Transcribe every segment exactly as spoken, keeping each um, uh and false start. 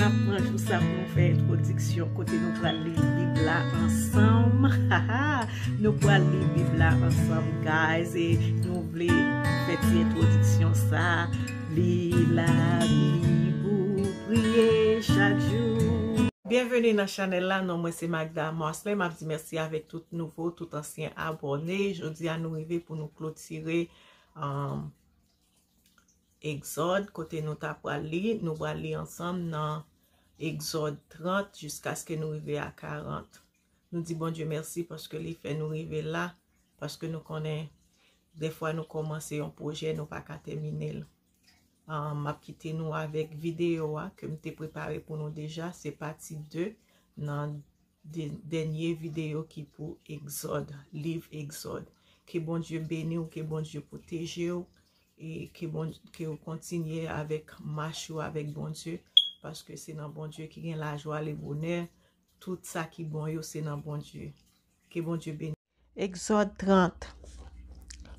N ap pran jou sa pou nou fè entwodiksyon kote nou pral li Bib la ansanm. Nou pral li Bib la ansanm, guys, e nou vle fè ti entwodiksyon sa. Li Labib ou priye chak jou. Byenveni nan chanèl la, non mwen se Magda Marcelin. M ap di mèsi avèk tout nouvo, tout ansyen abòne. Jodi a nou rive pou nou klotire, um, Egzòd, kote nou ta pral li. Nou pral li ansanm nan Egzòd trant jiskaske nou rive a karant. Nou di Bondye mèsi paske li fè nou rive la, paske nou konnen dèfwa nou kòmanse yon pwojè, nou pa ka tèmine l. Ah, m ap kite nou avèk videyo a ke m te prepare pou nou deja. Se pati de nan de, dènye videyo ki pou Egzòd, liv Egzòd. Ke Bondye beni w, ke Bondye pwoteje w, e ke Bon-, ke w kontinye avèk mach ou avèk Bondye, paske se nan Bondye ki gen lajwa, lebonè, tout sa ki bon yo, se nan Bondye. Ke Bondye beni. Egzòd trant.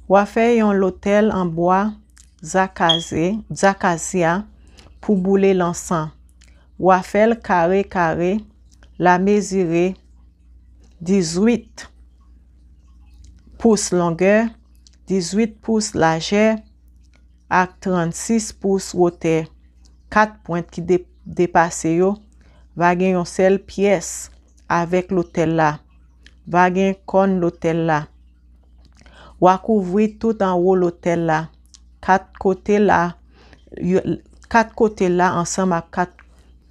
W a fè yon lotèl an bwa zakaze-, zakazya pou boule lansan. W a fè l kare kare, l a mezire dizuit pous longè, dizuit pous lajè, ak trannsis pous wotè. Kat pwent ki de-, depase yo va gen yon sèl pyès avèk lotèl la. Va gen kòn lotèl la. W a kouvri tout anwo lotèl la. Kat kote la, yo, kat kote la ansanm ak kat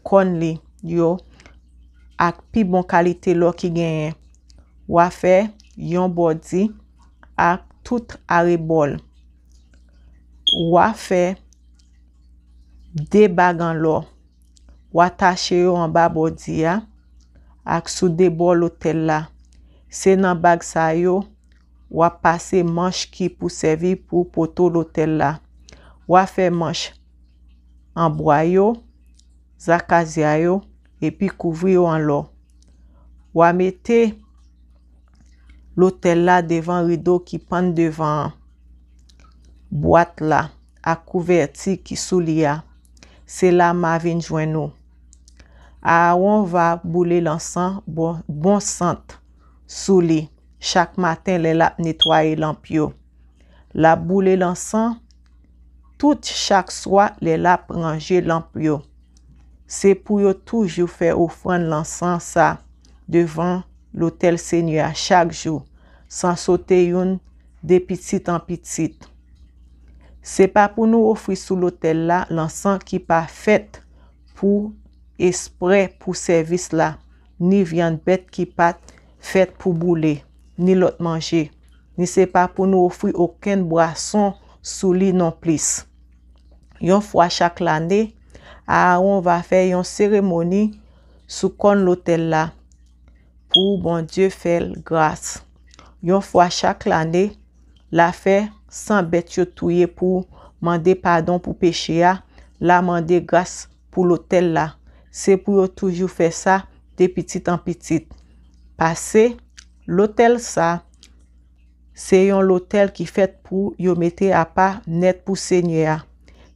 kòn li yo, ak pi bon kalite lò ki genyen. W a fè yon bòdi ak tout arebò l. W a fè de bag an lò. W a tache yo anba bòdi a ak sou de bò lotèl la. Se nan bag sa yo w a pase manch ki pou sèvi pou poto lotèl la. W a fè manch an bwa yo, zakazya yo, epi kouvri yo an lò. W a mete lotèl la devan rido ki pann devan an, bwat la ak kouvèti ki sou li a. Se la m a vin jwenn ou. Aawon va boule lansan bon, bon sant sou li chak maten lè l ap netwaye lanp yo. L ap boule lansan tout chak swa lè l ap ranje lanp yo. Se pou yo toujou fè ofrann lansan sa devan lotèl Senyè a chak jou, san sote youn de pitit an pitit. Se pa pou nou ofri sou lotèl la lansan ki pa fèt pou, esprè pou sèvis la, ni vyann bèt ki pa t fèt pou boule, ni lòt manje, ni se pa pou nou ofri okenn bwason sou li nonplis. Yon fwa chak lane, Aawon va fè yon seremoni sou kòn lotèl la pou Bondye fè l gras. Yon fwa chak lane, l a fè san bèt yo touye pou mande padon pou peche a, l a mande gras pou lotèl la. Se pou yo toujou fè sa de pitit an pitit. Pase, lotèl sa, se yon lotèl ki fèt pou yo mete apa nèt pou Senyè a.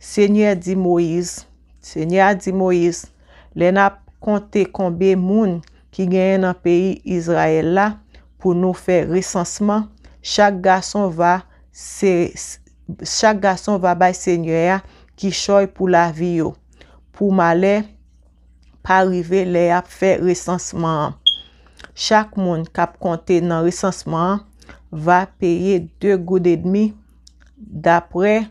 Senyè di Moyiz, Senyè a di Moyiz, lè n ap konte konbe moun ki genyen nan peyi Izrayèl la pou nou fè resansman, chak gason va se, chak gason va bay Senyè a kichòy pou lavi yo, pou malè pa rive lè y ap fè resansman an. Chak moun k ap konte nan resansman an va peye de goud edmi daprè,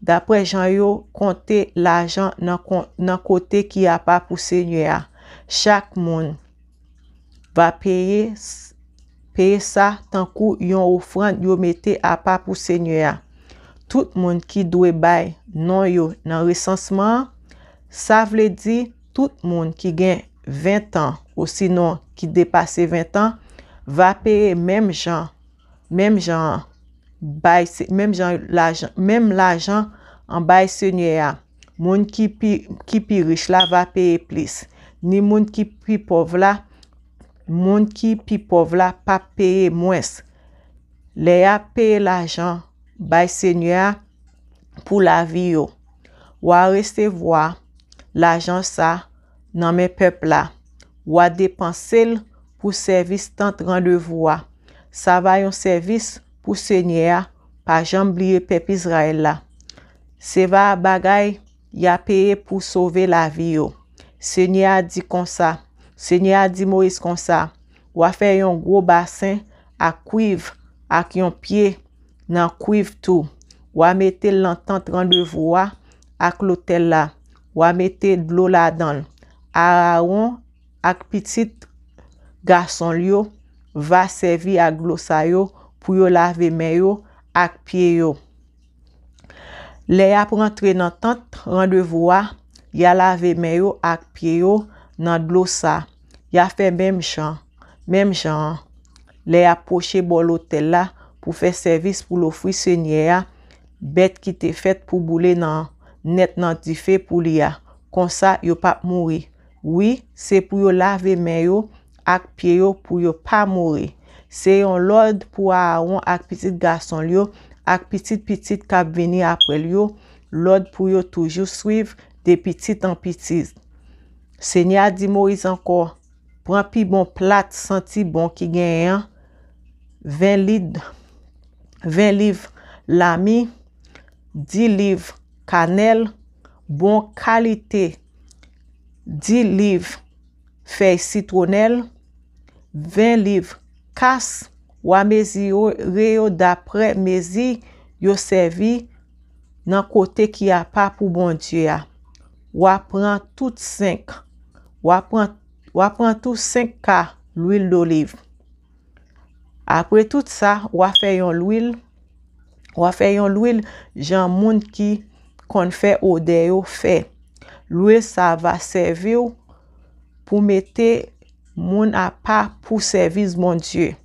daprè jan yo konte lajan nan kon-, nan kote ki apa pou Senyè a. Chak moun va peye, peye sa tankou yon ofrann yo mete apa pou Senyè a. Tout moun ki dwe bay non yo nan resansman an, sa vle di tout moun ki gen ven tan osinon ki depase ven tan, va peye menm jan, menm jan an, bay Se-, menm jan lajan, menm lajan an bay Senyè a. Moun ki pi, ki pi rich la va peye plis, ni moun ki pi pòv la, moun ki pi pòv la p ap peye mwens. Lè y ap peye lajan bay Senyè a pou lavi yo, w a resevwa lajan sa nan men pèp la. W a depanse l pou sèvis tant randevou a. Sa va yon sèvis pou Senyè a, pa janm bliye pèp Izrayèl la. Se va bagay y a peye pou sove lavi yo. Senyè a di konsa, Senyè a di Moyiz konsa, w a fè yon gwo basen ak kwiv ak yon pye nan kwiv tou. W a mete l nan tant randevou a ak lotèl la. W a mete dlo ladan l. Arawon ak pitit gason l yo va sèvi ak dlo sa yo pou yo lave men yo ak pye yo. Lè y ap rantre nan tant randevou a, y a lave men yo ak pye yo nan dlo sa. Y a fè menm jan, menm jan an. Lè y ap pwoche bò lotèl la pou fè sèvis pou l ofri Senyè a bèt ki te fèt pou boule nan nèt nan dife pou li a. Konsa, yo p ap mouri. Wi, se pou yo lave men yo ak pye yo pou yo pa mouri. Se yon lòd pou Arawon ak pitit gason l yo ak pitit pitit k ap vini apre l yo, lòd pou yo toujou swiv de pitit an pitit. Senyè a di Moyiz ankò, pran pi bon plat santi bon ki genyen an, ven lit, ven liv lami, dis liv kanèl, bon kalite, dis liv fèy sitwonèl, ven liv kas, w a mezire yo dapre mezi yo sèvi nan kote ki apa pou Bondye a. W a pran tout senk, w a pran, w a pran tou senk ka lwil doliv. Apre tout sa, w a fè yon lwil, w a fè yon lwil jan moun ki konn fè odè yo fè. Lwil sa va sèvi w pou mete moun apa pou sèvis Bondye.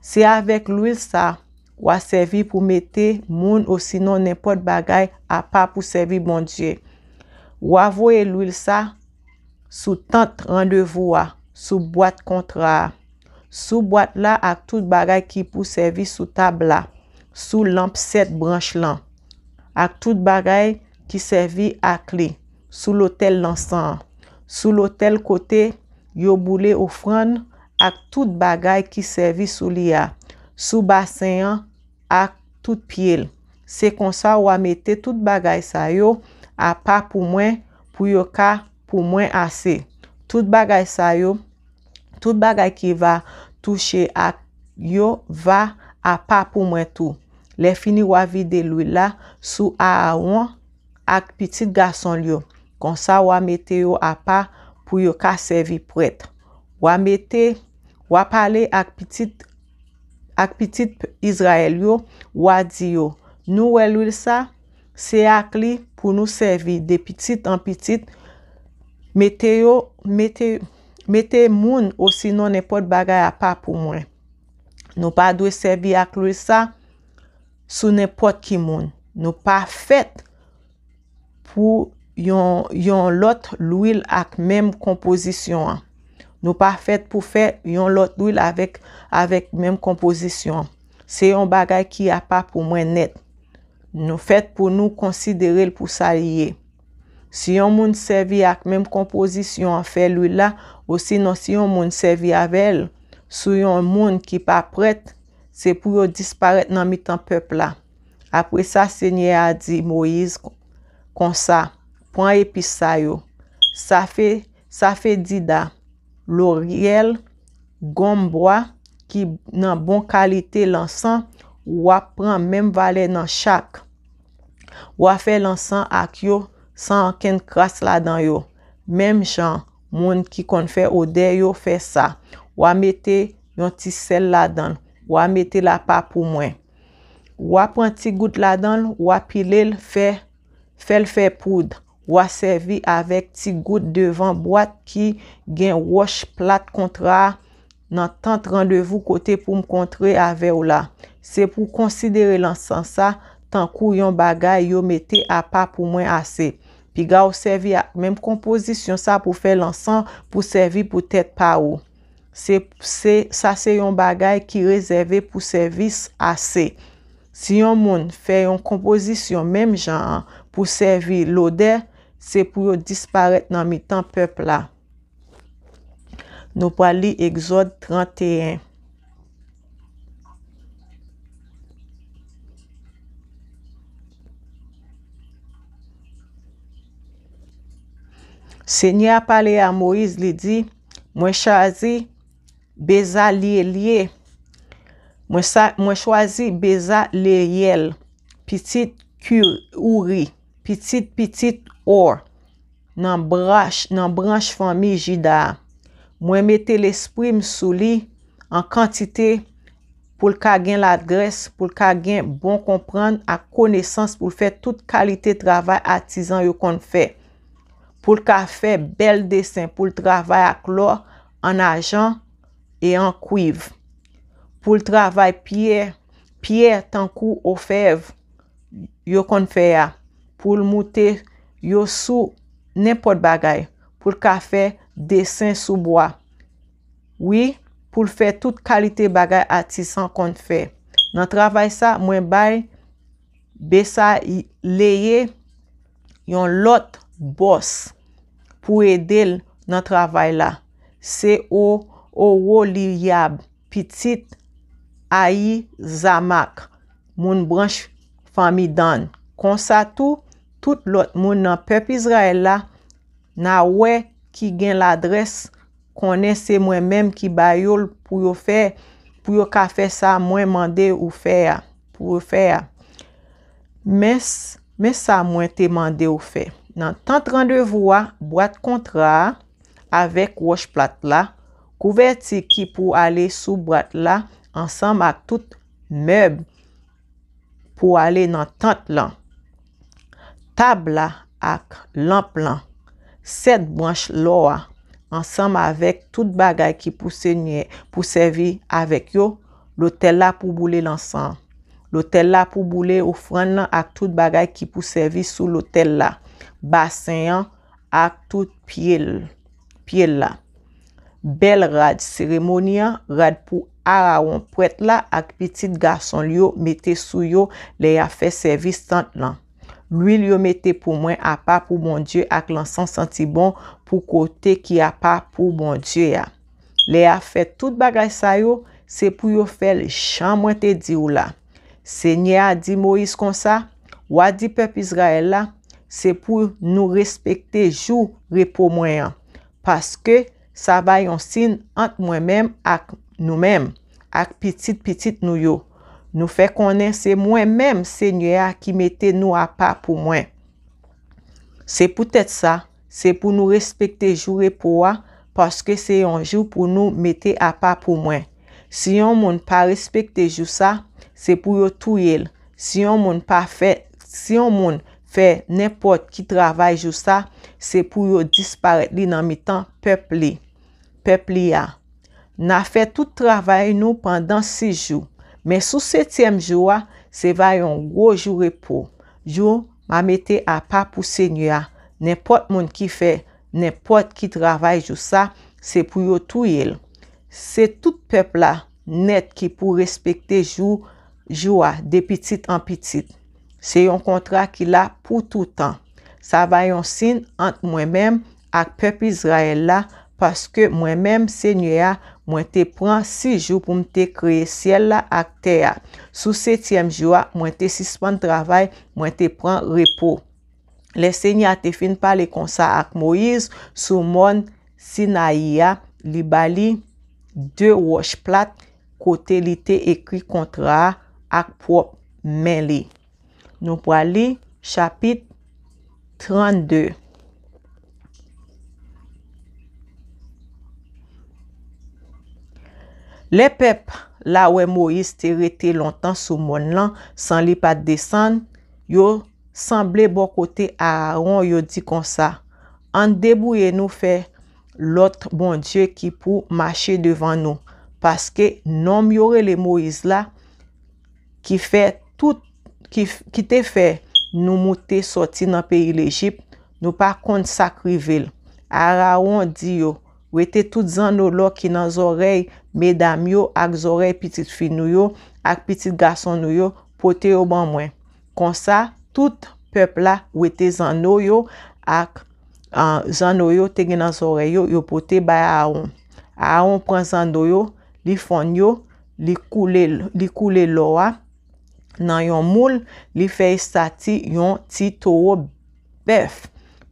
Se avèk lwil sa w a sèvi pou mete moun osinon nenpòt bagay apa pou sèvi Bondye. W a voye lwil sa sou tant randevou a, sou bwat kontra a, sou bwat la ak tout bagay ki pou sèvi sou tab la, sou lanp sèt branch lan, ak tout bagay ki sèvi ak li, sou lotèl lansan an, sou lotèl kote yo boule ofrann ak tout bagay ki sèvi sou li a, sou basen an ak tout pye l. Se konsa w a mete tout bagay sa yo apa pou mwen, pou yo ka pou mwen ase. Tout bagay sa yo, tout bagay ki va touche ak yo va apa pou mwen tou. Lè fini, w a vide lwil la sou Arawon ak pitit gason l yo. Konsa, w a mete yo apa pou yo ka sèvi prèt. W a mete, w a pale ak pitit, ak pitit Izrayèl yo, w a di yo, nou wè lwil sa, se ak li pou nou sèvi de pitit an pitit, mete yo, mete, mete moun osinon nenpòt bagay apa pou mwen. Nou pa dwe sèvi ak lwil sa sou nenpòt ki moun. Nou pa fèt pou yon, yon lòt lwil ak menm konpozisyon an. Nou pa fèt pou fè yon lòt lwil avèk, avèk menm konpozisyon an. Se yon bagay ki apa pou mwen nèt. Nou fèt pou nou konsidere l pou sa li ye. Si yon moun sèvi ak menm konpozisyon an fè lwil la, osinon si yon moun sèvi avè l sou yon moun ki pa prèt, se pou yo disparèt nan mitan pèp la. Apre sa, Senyè a di Moyiz konsa, pran epis sa yo, safe, safe dida, loryèl, gonm bwa ki nan bon kalite lansan, w ap pran menm valè nan chak. W a fè lansan ak yo san ankenn kras ladan yo, menm jan moun ki konn fè odè yo fè sa. W a mete yon ti sèl ladan l, w a mete l apa pou mwen. W a pran ti gout ladan l, w a pile l, fè, fè l fè poud. W a sèvi avèk ti gout devan bwat ki gen wòch plat kontra a nan tant randevou kote pou m kontre avè w la. Se pou konsidere lansan sa tankou yon bagay yo mete apa pou mwen ase. Piga w sèvi ak menm konpozisyon sa pou fè lansan pou sèvi pou tèt pa ou. Se, se, sa se yon bagay ki rezève pou sèvis ase. Si yon moun fè yon konpozisyon menm jan an pou sèvi lodè, se pou yo disparèt nan mitan pèp la. Nou pral li Egzòd trannteyen. Senyè a pale a Moyiz, li di, Mwen chwazi Bezalelye. Mwen sa, mwen chwazi Bezaleyèl, pitit Ki-, Ouri, pitit pitit Or, nan branch, nan branch fanmi Jida a. Mwen mete lespri m sou li an kantite pou l ka gen ladrès, pou l ka gen bon konprann ak konesans pou l fè tout kalite travay atizan yo konn fè, pou l ka fè bèl desen, pou l travay ak lò, an ajan e an kwiv, pou l travay pyè, pyè tankou ofèv yo konn fè a, pou l moute yo sou nenpòt bagay, pou l ka fè desen sou bwa. Wi, pou l fè tout kalite bagay atizan konn fè. Nan travay sa, mwen bay Besaleye yon lòt bòs pou ede l nan travay la. Se O-, Owoliyab, pitit Ayizamak, moun branch fanmi Dan. Konsa tou, tout lòt moun nan pèp Izrayèl la, n a wè ki gen ladrès, konnen se mwen menm ki ba yo l pou yo fè, pou yo ka fè sa mwen mande ou fè a, pou yo fè a. Men s-, men sa mwen te mande w fè. Nan tant randevou a, bwat kontra a, avèk wòch plat la, kouvèti ki pou ale sou bwat la, ansanm ak tout mèb pou ale nan tant lan, tab la ak lanp lan, sèt branch lò a, ansanm avèk tout bagay ki pou Senyè, pou sèvi avèk yo, lotèl la pou boule lansan, lotèl la pou boule ofrann lan ak tout bagay ki pou sèvi sou lotèl la, basen an ak tout pye l, pye l la. Bèl rad seremoni an, rad pou Arawon prèt la ak pitit gason l yo mete sou yo lè y ap fè sèvis tant lan. Lwil yo mete pou mwen apa pou Bondye ak lansan santi bon pou kote ki apa pou Bondye a. Lè y ap fè tout bagay sa yo, se pou yo fè l jan mwen te di w la. Senyè a di Moyiz konsa, W a di pèp Izrayèl la, se pou nou respekte jou repo mwen an, paske sa va yon siy ant mwen menm ak nou menm, ak pitit pitit nou yo. Nou fè konnen se mwen menm, Senyè a, ki mete nou apa pou mwen. Se poutèt sa, se pou nou respekte jou repo a, paske se yon jou pou nou mete apa pou mwen. Si yon moun pa respekte jou sa, se pou yo touye l. Si yon moun pa fè, si yon moun fè nenpòt ki travay jou sa, se pou yo disparèt li nan mitan pèp li, pèp li a. N a fè tout travay nou pandan sis jou, men sou setyèm jou a, se va yon gwo jou repo, jou m a mete apa pou Senyè a. Nenpòt moun ki fè nenpòt ki travay jou sa, se pou yo touye l. Se tout pèp la nèt ki pou respekte jou, jou a, de pitit an pitit. Se yon kontra ki la pou toutan. Sa va yon siy ant mwen menm ak pèp Izrayèl la, paske mwen menm, Senyè a, mwen te pran sis jou pou m te kreye syèl la ak tè a. Sou setyèm jou a, mwen te sispann travay, mwen te pran repo. Lè Senyè a te fin pale konsa ak Moyiz sou mòn Sinayi a, li ba li de wòch plat kote li te ekri kontra a ak pwòp men li. Nou pral li chapit trannde. Lè pèp la wè Moyiz te rete lontan sou mòn lan san li pa t desann, yo sanble bò kote Arawon, yo di konsa, Ann debouye nou fè lòt bondye ki pou mache devan nou, paske nonm yo rele Moyiz la, ki fè tout, ki, ki te fè nou moute sòti nan peyi Lejip, nou pa konn sa k rive l. Arawon di yo, Wete tout zanno lò ki nan zòrèy medam yo ak zòrèy pitit fi nou yo ak pitit gason nou yo, pote yo ban mwen. Konsa, tout pèp la wete zanno yo ak, a, zanno yo te gen nan zòrèy yo, yo pote bay Arawon. Aawon pran zanno yo, li fonn yo, li koule, li koule lò a nan yon moul, li fè estati yon ti towo bèf.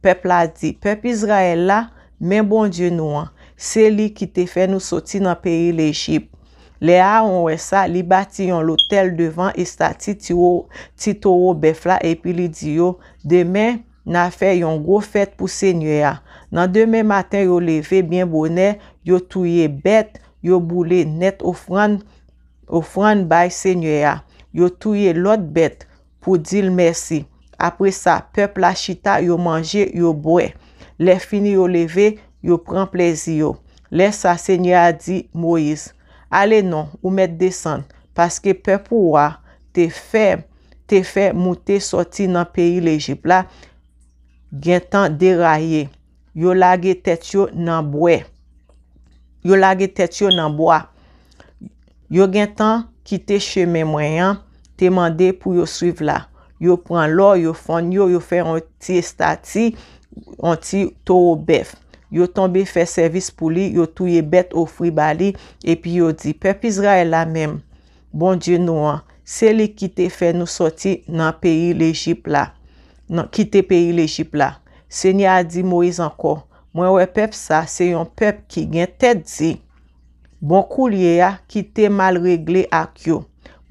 Pèp la di, pèp Izrayèl la, men Bondye nou an, se li ki te fè nou soti nan peyi Lejip. Lè Aawon wè sa, li bati yon lotèl devan estati ti wo-, ti towo bèf la, epi li di yo, demen, n a fè yon gwo fèt pou Senyè a. Nan demen maten, yo leve byen bonè, yo touye bèt, yo boule nèt ofrann, ofrann bay Senyè a. Yo touye lòt bèt pou di l mèsi. Apre sa, pèp la chita, yo manje, yo bwè. Lè fini, yo leve, yo pran plezi yo. Lè sa, Senyè a di Moyiz, ale non, ou mèt desann, paske pèp ou a te fè, te fè moute sòti nan peyi Lejip la, gentan deraye. Yo lage tèt yo nan bwè. Yo lage tèt yo nan bwa. Yo gentan kite chemen mwen an te mande pou yo swiv la. Yo pran lò, yo fonn yo, yo fè yon ti estati, yon ti towo bèf. Yo tonbe fè sèvis pou li, yo touye bèt ofri ba li, epi yo di, pèp Izrayèl la menm, Bondye nou an, se li ki te fè nou sòti nan peyi Lejip la, nan, kite peyi Lejip la. Senyè a di Moyiz ankò, mwen wè pèp sa se yon pèp ki gen tèt di. Bon koulye a, kite m al regle ak yo.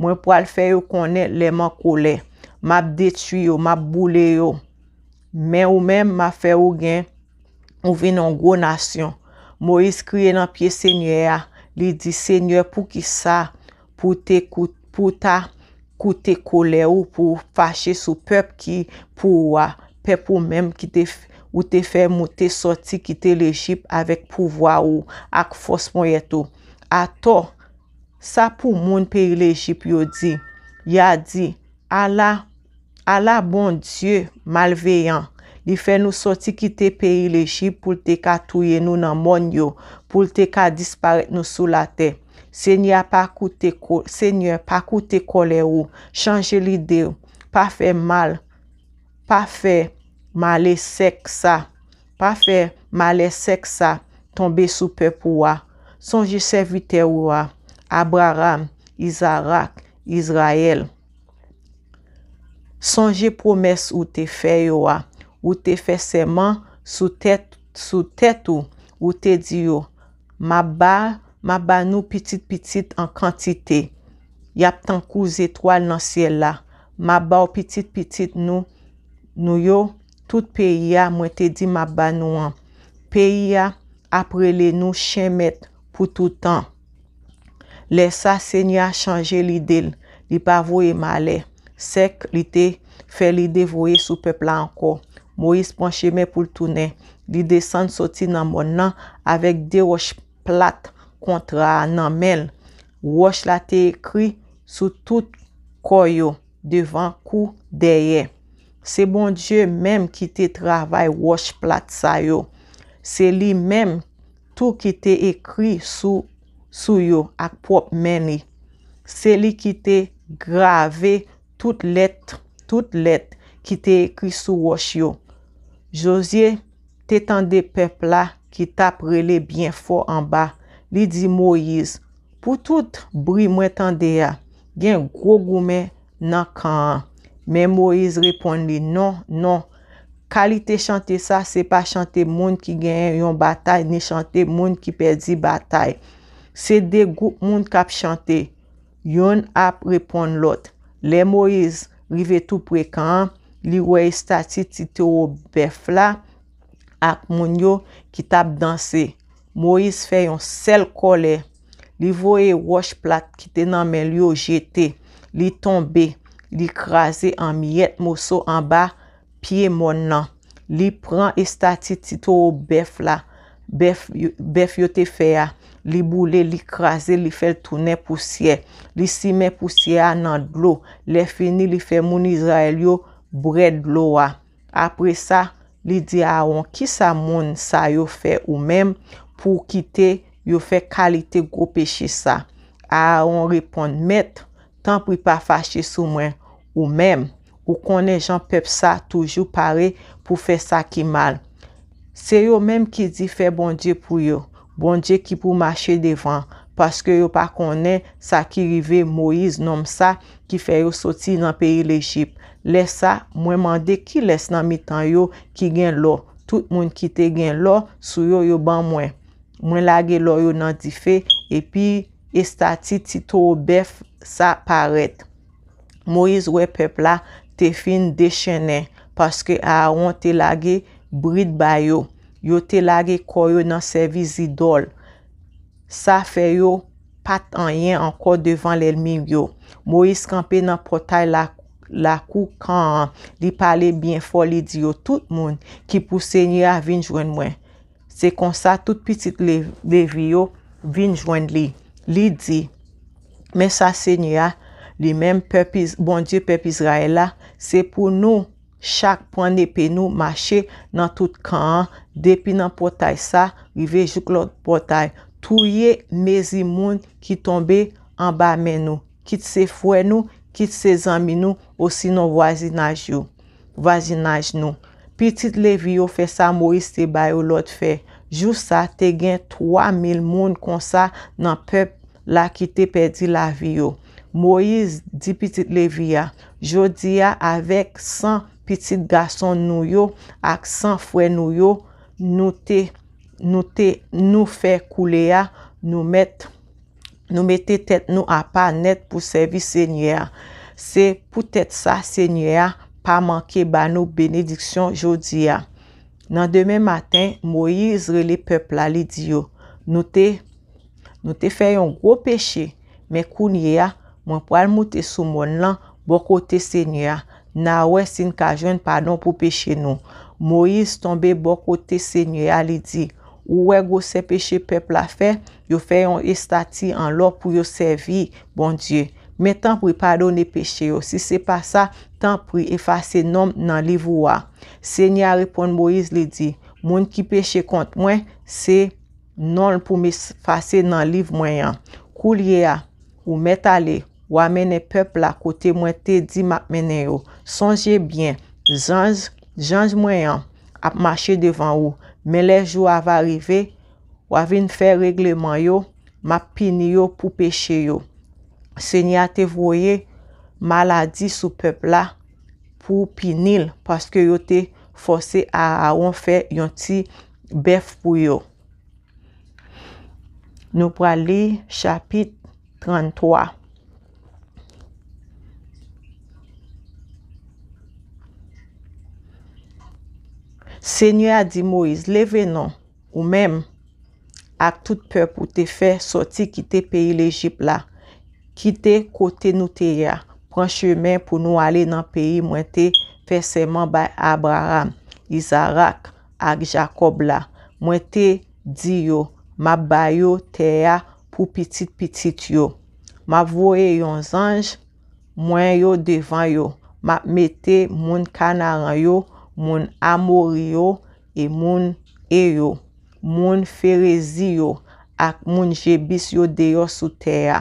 Mwen pral fè yo konnen lè m an kolè. M ap detwi yo, m ap boule yo. Men ou menm, m ap fè ou gen, ou vin yon gwo nasyon. Moyiz kriye nan pye Senyè a. Li di, Senyè, poukisa pou te kout-, pou ta koute kolè ou, pou fache sou pèp ki pou ou a, pèp ou menm ki te f-, ou te fè moute sòti kite Lejip avèk pouvwa ou ak fòs ponyèt ou? Atò, sa pou moun peyi Lejip yo di? Y a di, ala, ala Bondye malveyan, li fè nou sòti kite peyi Lejip pou l te ka touye nou nan mòn yo, pou l te ka disparèt nou sou latè. Senyè a pa koute ko-, Senyè pa koute kòlè ou, chanje lide w, pa fè mal, pa fè malè sèk sa, pa fè malè sèk sa tonbe sou pèp ou a. Sonje sèvitè ou a, Abraram, Izarak, Izrayèl. Sonje pwomès ou te fè yo a. Ou te fè sèman sou tèt, sou tèt ou. Ou te di yo, m ap ba, m ap ba nou pitit pitit an kantite. Y ap tankou zetwal nan syèl la. M ap ba w pitit pitit nou, nou yo, tout peyi a mwen te di m ap ba nou an. Peyi a ap rele nou chen mèt pou toutan. Lè sa, Senyè a chanje lide l. Li pa voye malè sèk li te fè li te voye sou pèp la ankò. Moyiz pran chemen pou l tounen. Li desann soti nan mòn nan avèk de wòch plat kontra a nan men l. Wòch la te ekri sou tout kò yo, devan kou dèyè. Se Bondye menm ki te travay wòch plat sa yo. Se li menm tou ki te ekri sou, sou yo ak pwòp men li. Se li ki te grave tout lèt, tout lèt ki te ekri sou wòch yo. Jozye te tande pèp la ki t ap rele byen fò anba. Li di Moyiz, pou tout bri mwen tande a, gen gwo goumen nan kan an. Men Moyiz reponn li, non, non. Kalite chante sa, se pa chante moun ki genyen yon batay, ni chante moun ki pèdi batay. Se de gwoup moun k ap chante, youn ap reponn lòt. Lè Moyiz rive tou pre kan an, li wè estati ti towo bèf la ak moun yo ki t ap danse. Moyiz fè yon sèl kòlè. Li voye wòch plat ki te nan men l yo jete. Li tonbe, li kraze an miyèt moso anba pye mòn nan. Li pran estati ti towo bèf la, bèf yo, bèf yo te fè a. Li boule, li kraze, li fè l tounen pousyè. Li simen pousyè a nan dlo. Lè fini, li fè moun Izrayèl yo bwè dlo a. Apre sa, li di Aawon, kisa moun sa yo fè ou menm pou w kite yo fè kalite gwo peche sa? Aawon reponn, Mèt, tanpri pa fache sou mwen, ou menm, ou konnen jan pèp sa toujou pare pou fè sa ki mal. Se yo menm ki di fè Bondye pou yo. Bondye ki pou mache devan, paske yo pa konnen sa ki rive Moyiz, nonm sa ki fè yo soti nan peyi Lejip. Lè sa, mwen mande, kilès nan mitan yo ki gen lò? Tout moun ki te gen lò sou yo, yo ban mwen. Mwen lage lò yo nan dife, epi estati ti towo bèf sa parèt. Moyiz wè pèp la te fin dechennen, paske Aawon te lage brid ba yo. Yo te lage kò yo nan sèvis zidòl. Sa fè yo pa t anyen ankò devan lènmi yo. Moyiz kanpe nan pòtay la, lakou kan an. Li pale byen fò, li di yo, "Tout moun ki pou Senyè a vin jwenn mwen." Se konsa tout pitit Le-, Levi yo vin jwenn li. Li di, "Men sa Senyè a, li menm pèp Iz-, Bondye pèp Izrayèl la, se pou nou chak pran nepe nou mache nan tout kan an, depi nan pòtay sa rive jouk lòt pòtay, touye mezi moun ki tonbe anba men nou, kit se frè nou, kit se zanmi nou, osinon vwazinaj yo, vwazinaj nou." Pitit Levi yo fè sa Moyiz te ba yo lòd fè. Jou sa te gen twa mil moun konsa nan pèp la ki te pèdi lavi yo. Moyiz di pitit Levi a, "Jodi a, avèk san pitit gason nou yo ak san frè nou yo, nou te, nou te, nou fè koule a, nou mèt, nou mete tèt nou apa nèt pou sèvi Senyè a. Se poutèt sa Senyè a pa manke ba nou benediksyon jodi a." Nan demen maten, Moyiz rele pèp la, li di yo, "Nou te, nou te fè yon gwo peche, men kounye a, mwen pral moute sou mòn lan bò kote Senyè a, n a wè si n ka jwenn padon pou peche nou." Moyiz tonbe bò kote Senyè a, li di, "Ou wè gwosè peche pèp la fè? Yo fè yon estati an lò pou yo sèvi Bondye. Men tanpri, padone peche yo. Si se pa sa, tanpri, efase non m nan liv ou a." Senyè a reponn Moyiz, li di, "Moun ki peche kont mwen, se non l pou m efase nan liv mwen an. Koulye a, ou mèt ale, w a mennen pèp la kote mwen te di m ap mennen yo. Sonje byen, zanj, zanj mwen an ap mache devan ou, men lè jou a va rive, w a vin fè regleman yo, m ap pini yo pou peche yo." Senyè a te voye maladi sou pèp la pou pini l, paske yo te fòse Aawon fè yon ti bèf pou yo. Nou pral li chapit tranntwa. Senyè a di Moyiz, "Leve non, ou menm ak tout pèp ou te fè sòti kite peyi Lejip la, kite kote nou te ye a, pran chemen pou nou ale nan peyi mwen te fè sèman bay Abraram, Izarak ak Jakòb la. Mwen te di yo, m ap ba yo tè a pou pitit pitit yo. M ap voye yon zanj mwen yo devan yo. M ap mete moun Kanaran yo, moun Amori yo, e moun E yo, moun Ferezi yo, ak moun Jebis yo deyò sou tè a.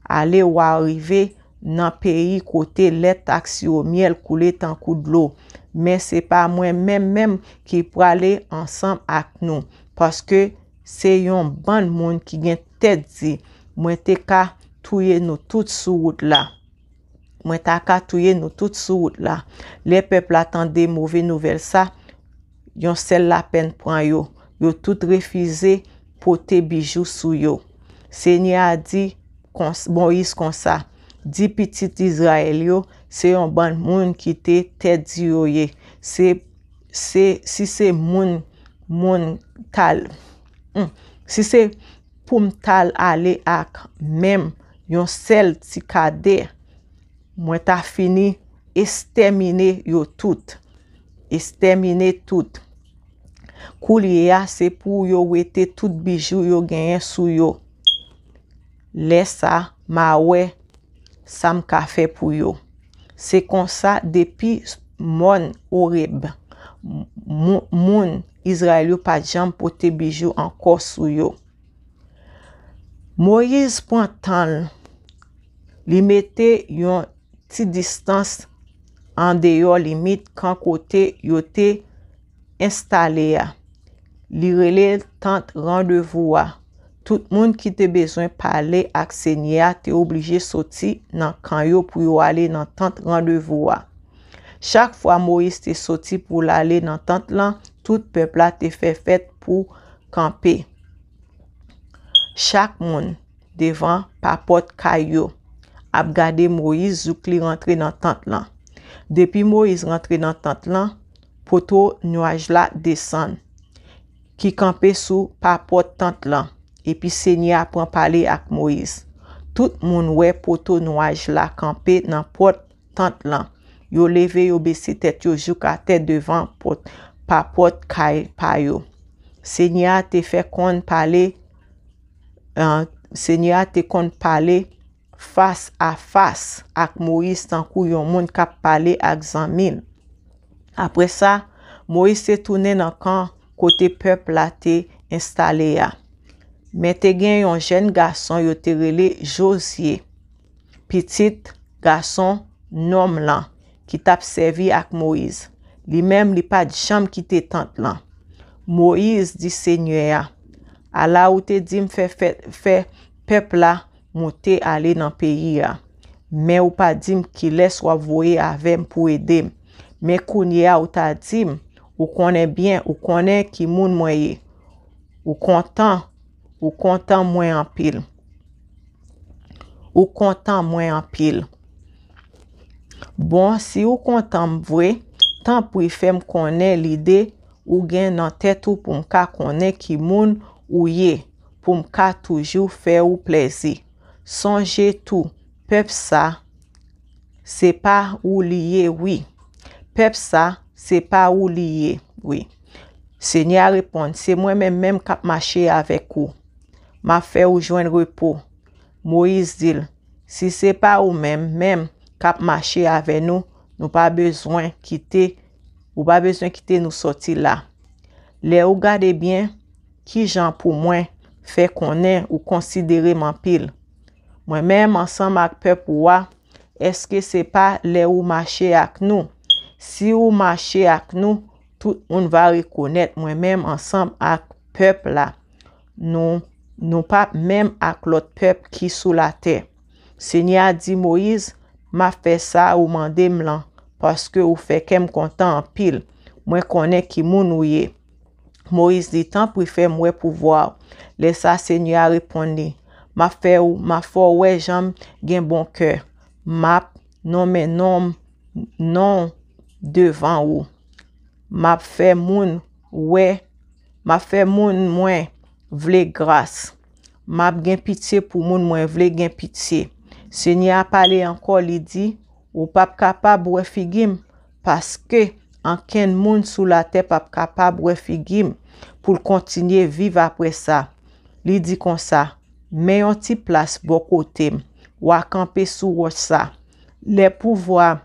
Ale, w a rive nan peyi kote lèt ak siwo myèl koule tankou dlo. Men se pa mwen menm menm ki prale ansanm ak nou, paske se yon bann moun ki gen tèt di. Mwen te ka touye nou tout sou wout la. Mwen ta ka touye nou tout sou wout la." Lè pèp la tande move nouvèl sa, yon sèl lapèn pran yo. Yo tout refize pote bijou sou yo. Senyè a di kons-, Moyiz konsa, "Di pitit Izrayèl yo, se yon bann moun ki te tèt di yo ye. Se, se, si se moun, moun tal, hmm, si se pou m t al ale ak menm yon sèl ti kadè, mwen ta fini estèmine yo tout. Estèmine tout. Koulye a, se pou yo wete tout bijou yo genyen sou yo. Lè sa, m a wè sa m ka fè pou yo." Se konsa, depi mòn Oreb, mou-, moun Izrayèl yo pa t janm pote bijou ankò sou yo. Moyiz pran tan l, li mete yon ti distans andeyò limit kan kote yo te enstale a. Li rele l tant randevou a. Tout moun ki te bezwen pale ak Senyè a te oblije soti nan kan yo pou yo ale nan tant randevou a. Chak fwa Moyiz te soti pou l ale nan tant lan, tout pèp la te fè fèt pou kanpe. Chak moun devan papòt kay yo ap gade Moyiz jouk li rantre nan tant lan. Depi Moyiz rantre nan tant lan, poto nwaj la desann, ki kanpe sou papòt tant lan, epi Senyè a pran pale ak Moyiz. Tout moun wè poto nwaj la kanpe nan pòt tant lan. Yo leve, yo bese tèt yo jouk atè devan pòt, papòt kay pa yo. Senyè a te fè konn pale, eh, Senyè a te konn pale fas a fas ak Moyiz tankou yon moun k ap pale ak zanmi l. Apre sa, Moyiz te tounen nan kan kote pèp la te enstale a. Men te gen yon jèn gason yo te rele Jozye, pitit gason Nòm lan, ki t ap sèvi ak Moyiz. Li menm, li pa t janm kite tant lan. Moyiz di Senyè a, "Ala ou te di m fè, fè, fè pèp la moute ale nan peyi a. Men ou pa di m kilès w ap voye avè m pou ede m. Men kounye a ou ta di m, ou konnen byen, ou konnen ki moun mwen ye. Ou kontan, ou kontan mwen anpil. Ou kontan mwen anpil. Bon, si ou kontan m vre, tanpri fè m konnen lide ou gen nan tèt ou pou m ka konnen ki moun ou ye, pou m ka toujou fè ou plèzi. Sonje tou, pèp sa, se pa ou li ye, wi. Pèp sa, se pa ou li ye, wi." Senyè a reponn, "Se mwen menm menm k ap mache avèk ou. M ap fè ou jwenn repo." Moyiz di l, "Si se pa ou menm menm k ap mache avè nou, nou pa bezwen kite, ou pa bezwen kite nou sòti la. Lè ou gade byen, ki jan pou mwen fè konnen ou konsidere m anpil? Mwen menm ansanm ak pèp ou a, èske se pa lè ou mache ak nou? Si ou mache ak nou, tout moun va rekonèt mwen menm ansanm ak pèp la. Nou, nou p ap menm ak lòt pèp ki sou latè." Senyè a di Moyiz, "M ap fè sa ou mande m lan, paske ou fè kè m kontan anpil. Mwen konnen ki moun ou ye." Moyiz di, "Tanpri fè m wè pouvwa w." Lè sa a, Senyè a reponn li, "M ap fè ou, m ap fè w wè jan m gen bon kè. M ap nonmen non m, non w devan ou. M ap fè moun wè, m ap fè moun mwen vle gras. M ap gen pitye pou moun mwen vle gen pitye." Senyè a pale ankò, li di, "Ou p ap kapab wè figi m, paske ankenn moun sou latè p ap kapab wè figi m pou l kontinye viv apre sa." Li di konsa, "Men yon ti plas bò kote m, w a kanpe sou wòch sa. Lè pouvwa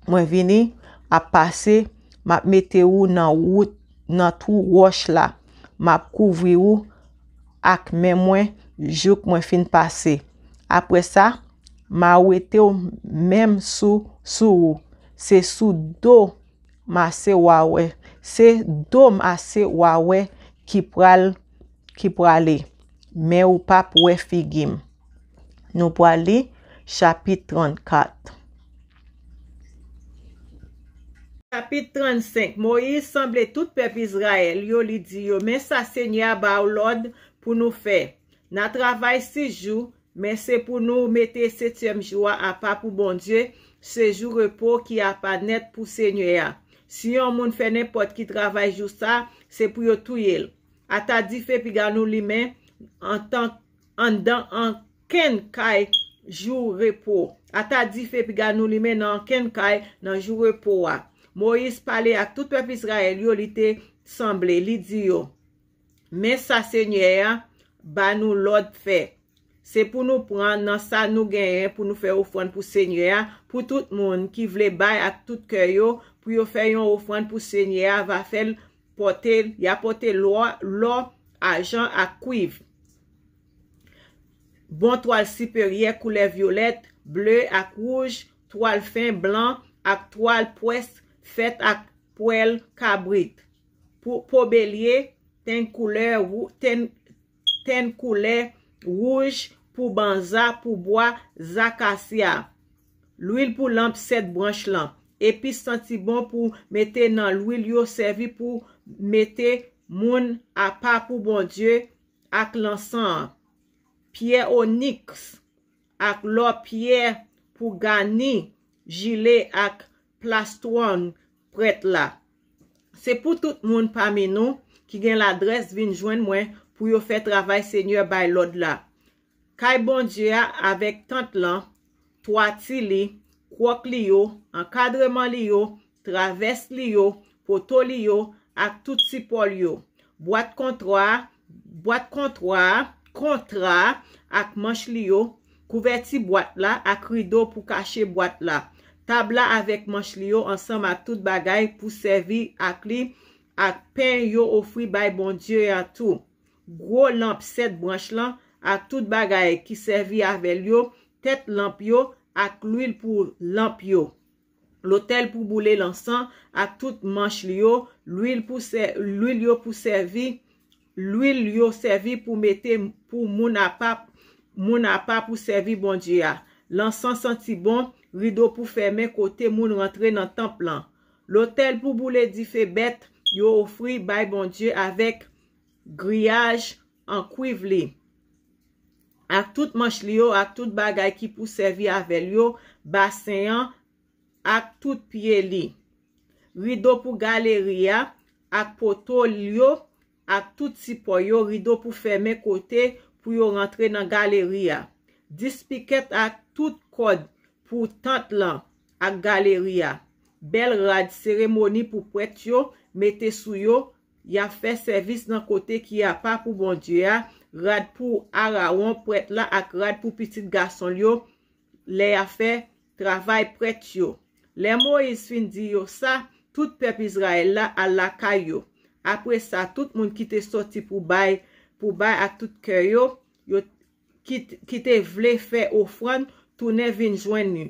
mwen vini ap pase, m ap mete ou nan wout, nan twou wòch la. M ap kouvri ou ak men mwen jouk mwen fin pase. Apre sa, m a wete w menm sou, sou ou. Se sou do m ase w a wè. Se do m ase w a wè ki pral, ki prale. Men ou p ap wè figi m." Nou pral li chapit trannkat. Chapit trannsenk. Moyiz sanble tout pèp Izrayèl yo, li di yo, "Men sa Senyè a ba w lòd pou nou fè. N a travay sis jou, men se pou nou mete setyèm jou a apa pou Bondye, se jou repo ki apa nèt pou Senyè a. Si yon moun fè nenpòt ki travay jou sa, se pou yo touye l. Ata dife piga nou limen antan, anndan ankenn kay jou repo. Ata dife piga nou limen nan ankenn kay nan jou repo a." Moyiz pale ak tout pèp Izrayèl yo, li te sanble, li di yo, "Men sa Senyè a ba nou lòd fè. Se pou nou pran nan sa nou genyen pou nou fè ofrann pou Senyè a, pou tout moun ki vle bay ak tout kè yo, pou yo fè yon ofrann pou Senyè a, va fè l pòte, y a pòte lò, lò, ajan ak kwiv, bon twal siperyè koulè vyolèt, ble ak wouj, twal fen blan ak twal pwès fèt ak pwèl kabrit, po, po belye, tenn koulè wou-, tenn, tenn koulè wouj, pou banza, pou bwa zakasya, lwil pou lanp sèt branch lan, epis santi bon pou mete nan lwil yo sèvi pou mete moun apa pou Bondye ak lansan an, pyè oniks ak lò pyè pou gani jile ak plastwòn prèt la. Se pou tout moun pami nou ki gen ladrès vin jwenn mwen pou yo fè travay Senyè bay lòd la. Kay Bondye a avèk tant lan, twati li, kwòk li yo, ankadreman li yo, travès li yo, poto li yo, ak tout sipò l yo. Bwat kontra a, bwat kontra a, kontra a ak manch li yo, kouvèti bwat la ak rido pou kache bwat la, tab la avèk manch li yo ansanm ak tout bagay pou sèvi ak li, ak pen yo ofri bay Bondye a tou. Gwo lanp sèt branch lan ak tout bagay ki sèvi avè l yo, tèt lanp yo ak lwil pou lanp yo. Lotèl pou boule lansan ak tout manch li yo, lwil pou sè-, lwil yo pou sèvi, lwil yo sèvi pou mete pou moun apa, moun apa pou sèvi Bondye a. Lansan santi bon, rido pou fèmen kote moun rantre nan tanp lan. Lotèl pou boule dife bèt yo ofri bay Bondye avèk griyaj an kwiv li, ak tout manch li yo, ak tout bagay ki pou sèvi avè l yo, basen an, ak tout pye li. Rido pou galeri a, ak poto l yo, ak tout sipò yo, rido pou fèmen kote pou yo rantre nan galeri a. Dis pikèt ak tout kòd pou tant lan ak galeri a. Bèl rad seremoni pou prèt yo mete sou yo, y ap fè sèvis nan kote ki apa pou Bondye a, rad pou Arawon prèt la ak rad pou pitit gason l yo, lè y ap fè travay prèt yo. Lè Moyiz fin di yo sa, tout pèp Izrayèl la al lakay yo. Apre sa, tout moun ki te sòti pou bay, pou bay ak tout kè yo, yo ki, ki te vle fè ofrann, tounen vin jwenn li,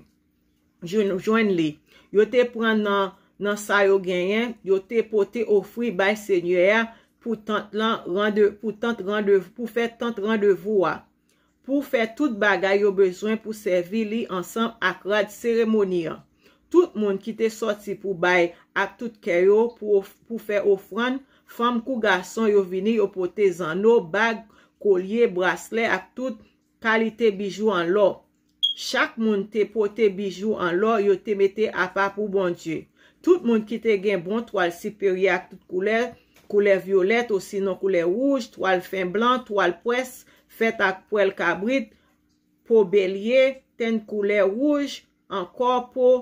jwenn, jwenn li. Yo te pran nan, nan sa yo genyen, yo te pote ofri bay Senyè a pou tant lan rande-, pou tant rande-, pou fè tant randevou a, pou fè tout bagay yo bezwen pou sèvi li ansanm ak rad seremoni an. Tout moun ki te sòti pou bay ak tout kè yo pou of-, pou fè ofrann, fanm kou gason, yo vini, yo pote zanno, bag, kolye, braslè ak tout kalite bijou an lò. Chak moun te pote bijou an lò yo te mete apa pou Bondye. Tout moun ki te gen bon twal siperyè ak tout koulè, koulè vyolèt osinon koulè wouj, twal fen blan, twal pwès fèt ak pwèl kabrit, po belye, tenn koulè wouj, ankò po,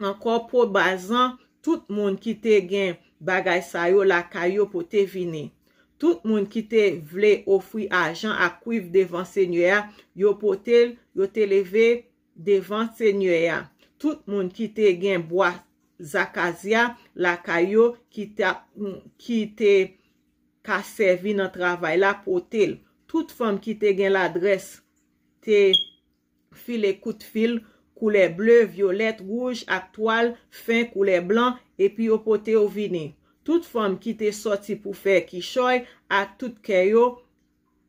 ankò po bazan, tout moun ki te gen bagay sa yo lakay yo pote vini. Tout moun ki te vle ofri ajan ak kwiv devan Senyè a, yo pote l, yo te leve devan Senyè a. Tout moun ki te gen bwa zakazya lakay yo ki ta, ki te ka sèvi nan travay la, pote l. Tout fanm ki te gen ladrès te file kout fil koulè ble, vyolèt, wouj ak twal fen koulè blan, epi yo pote yo vini. Tout fanm ki te sòti pou fè kichòy ak tout kè yo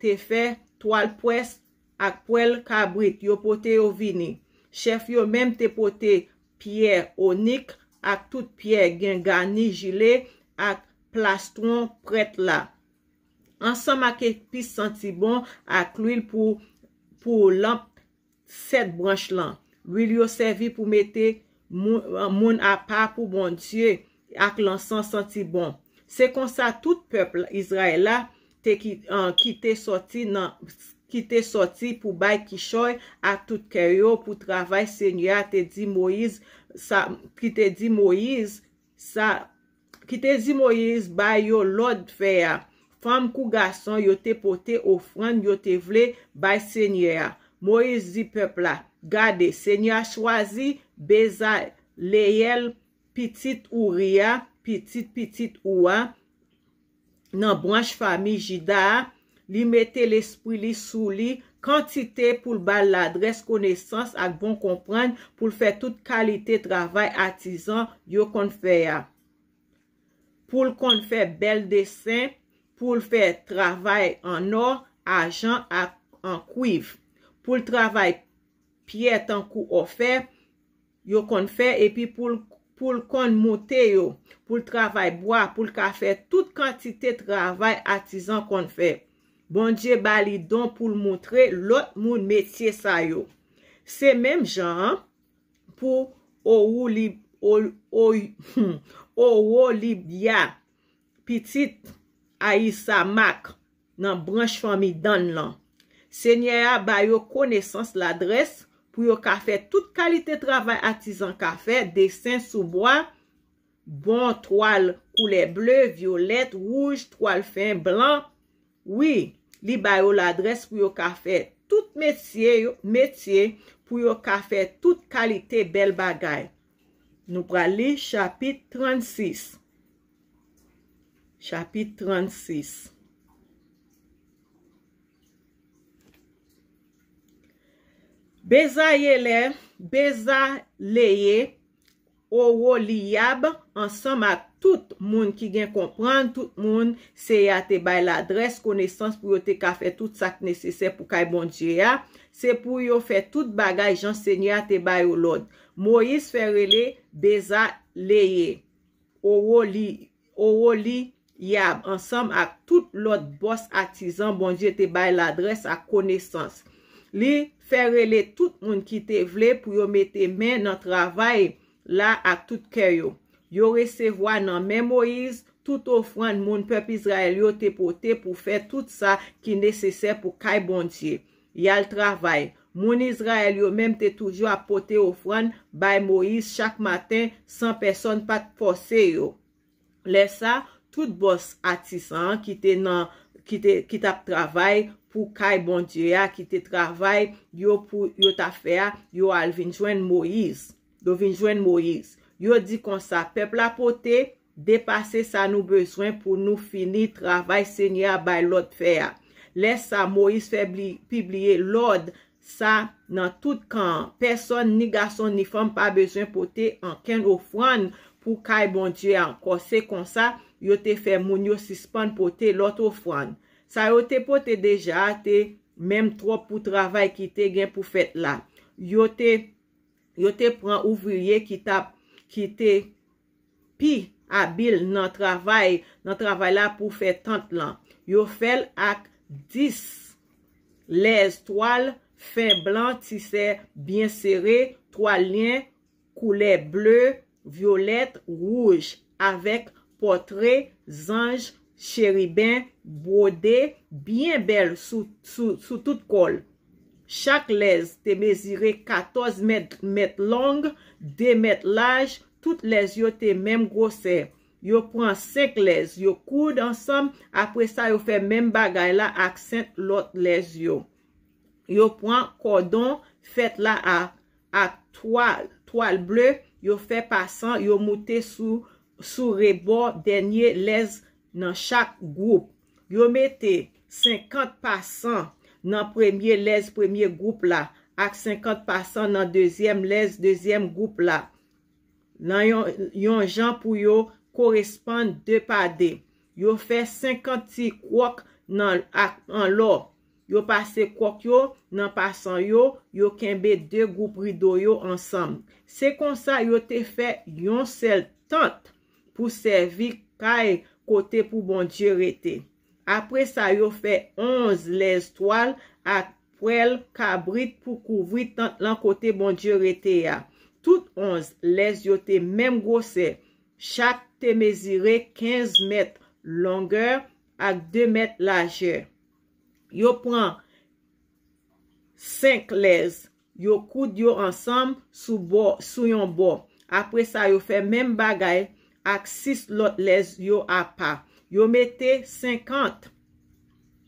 te fè twal pwès ak pwèl kabrit, yo pote yo vini. Chèf yo menm te pote pyè onik ak tout pyè gen gani jile ak plastwon prèt la, ansanm ak epis santi bon ak lwil pou, pou lanp sèt branch lan. Lwil yo sèvi pou mete moun, moun apa pou Bondye ak lansan santi bon. Se konsa tout pèp Izrayèl la te ki, an, ki te sòti nan, ki te sòti pou bay kichòy ak tout kè yo pou travay Senyè a te di Moyiz, sa, ki te di Moyiz, sa, ki te di Moyiz bay yo lòd fè a. Fanm kou gason yo te pote ofrann yo te vle bay Senyè a. Moyiz di pèp la, gade, Senyè a chwazi Bezaleyèl, pitit Ouri a, pitit pitit ou a, nan branch fanmi Jida a, li mete lespri li sou li, kantite pou l ba l ladrès, konesans ak bon konprann pou l fè tout kalite travay atizan yo konn fè a. Pou l konn fè bèl desen, pou l fè travay an nò, ajan ak an kwiv, pou l travay pyè tankou ofè yo konn fè, epi pou l pou l konn moute yo, pou l travay bwa, pou l ka fè tout kantite travay atizan konn fè. Bondye ba li don pou l montre lòt moun metye sa yo. Se menm jan an pou Owolibya, pitit Ayisamak, nan branch fanmi Dann lan. Senyè a ba yo konesans, ladrès pou yo ka fè tout kalite travay atizan ka fè, desen sou bwa, bon twal koulè ble, vyolèt, wouj, twal fen, blan. Wi, li ba yo ladrès pou yo ka fè tout metye, metye pou yo ka fè tout kalite bèl bagay. Nou pral li chapit trannsis. Chapit trannsis. Bezayelè, Bezaleye, Owoliyab, ansanm ak tout moun ki gen konprann, tout moun Seyè a te bay ladrès, konesans pou yo te ka fè tout sa k nesesè pou kay Bondye a, se pou yo fè tout bagay jan Senyè a te ba yo lòd. Moyiz fè rele Bezaleye, Owoli, Owoliyab, ansanm ak tout lòt bòs atizan Bondye te bay ladrès ak konesans. Li fè rele tout moun ki te vle pou yo mete men nan travay la ak tout kè yo. Yo resevwa nan men Moyiz tout ofrann moun pèp Izrayèl yo te pote pou fè tout sa ki nesesè pou kay Bondye. Y al travay. Moun Izrayèl yo menm te toujou ap pote ofrann bay Moyiz chak maten san pèsòn pa t fòse yo. Lè sa, tout bòs atisan an ki te nan ki te ki t ap travay pou kay Bondye a, ki te travay yo pou yo t ap fè a, yo al vin jwenn Moyiz. Yo vin jwenn Moyiz. Yo di konsa, pèp la pote depase sa nou bezwen pou nou fini travay Senyè a bay lòd fè a. Lè sa, Moyiz fè bli- pibliye lòd sa nan tout kan an. Pèsòn, ni gason ni fanm, pa bezwen pote ankenn ofrann pou kay Bondye a ankò. Se konsa, yo te fè moun yo sispann pote lòt ofrann. Sa yo te pote deja a te menm twòp pou travay ki te gen pou fèt la. Yo te, yo te pran ouvriye ki t ap, ki te pi abil nan travay, nan travay la pou fè tant lan. Yo fè l ak dis lèz twal fen blan, tisè byen sere, twal lyen koulè ble, vyolèt, wouj, avèk pòtre zanj, cheriben, bwode, byen bèl sou, sou, sou tout kò l. Chak lèz te mezire katòz mèt, mèt long, de mèt laj, tout lèz yo te menm gwosè. Yo pran senk lèz, yo koud ansanm, apre sa yo fè menm bagay la ak senk lòt lèz yo. Yo pran kòdon fèt la a, ak twal, twal ble, yo fè pasan, yo moute sou, sou rebò dènye lèz nan chak gwoup. Yo mete senkant pasan nan premye lèz premye gwoup la, ak senkant pasan nan dezyèm lèz dezyèm gwoup la, nan yon, yon jan pou yo koresponn de pa de. Yo fè senkant ti kwòk nan, ak, an lò. Yo pase kwòk yo nan pasan yo, yo kenbe de gwoup rido yo ansanm. Se konsa yo te fè yon sèl tant pou sèvi kay kote pou Bondye rete. Apre sa, yo fè onz lèz twal ak pwèl kabrit pou kouvri tant lan kote Bondye rete a. Tout onz lèz yo te menm gwosè. Chak te mezire kenz mèt longè ak de mèt lajè. Yo pran senk lèz, yo koud yo ansanm sou bò, sou yon bò. Apre sa, yo fè menm bagay ak sis lòt lèz yo apa. Yo mete senkant,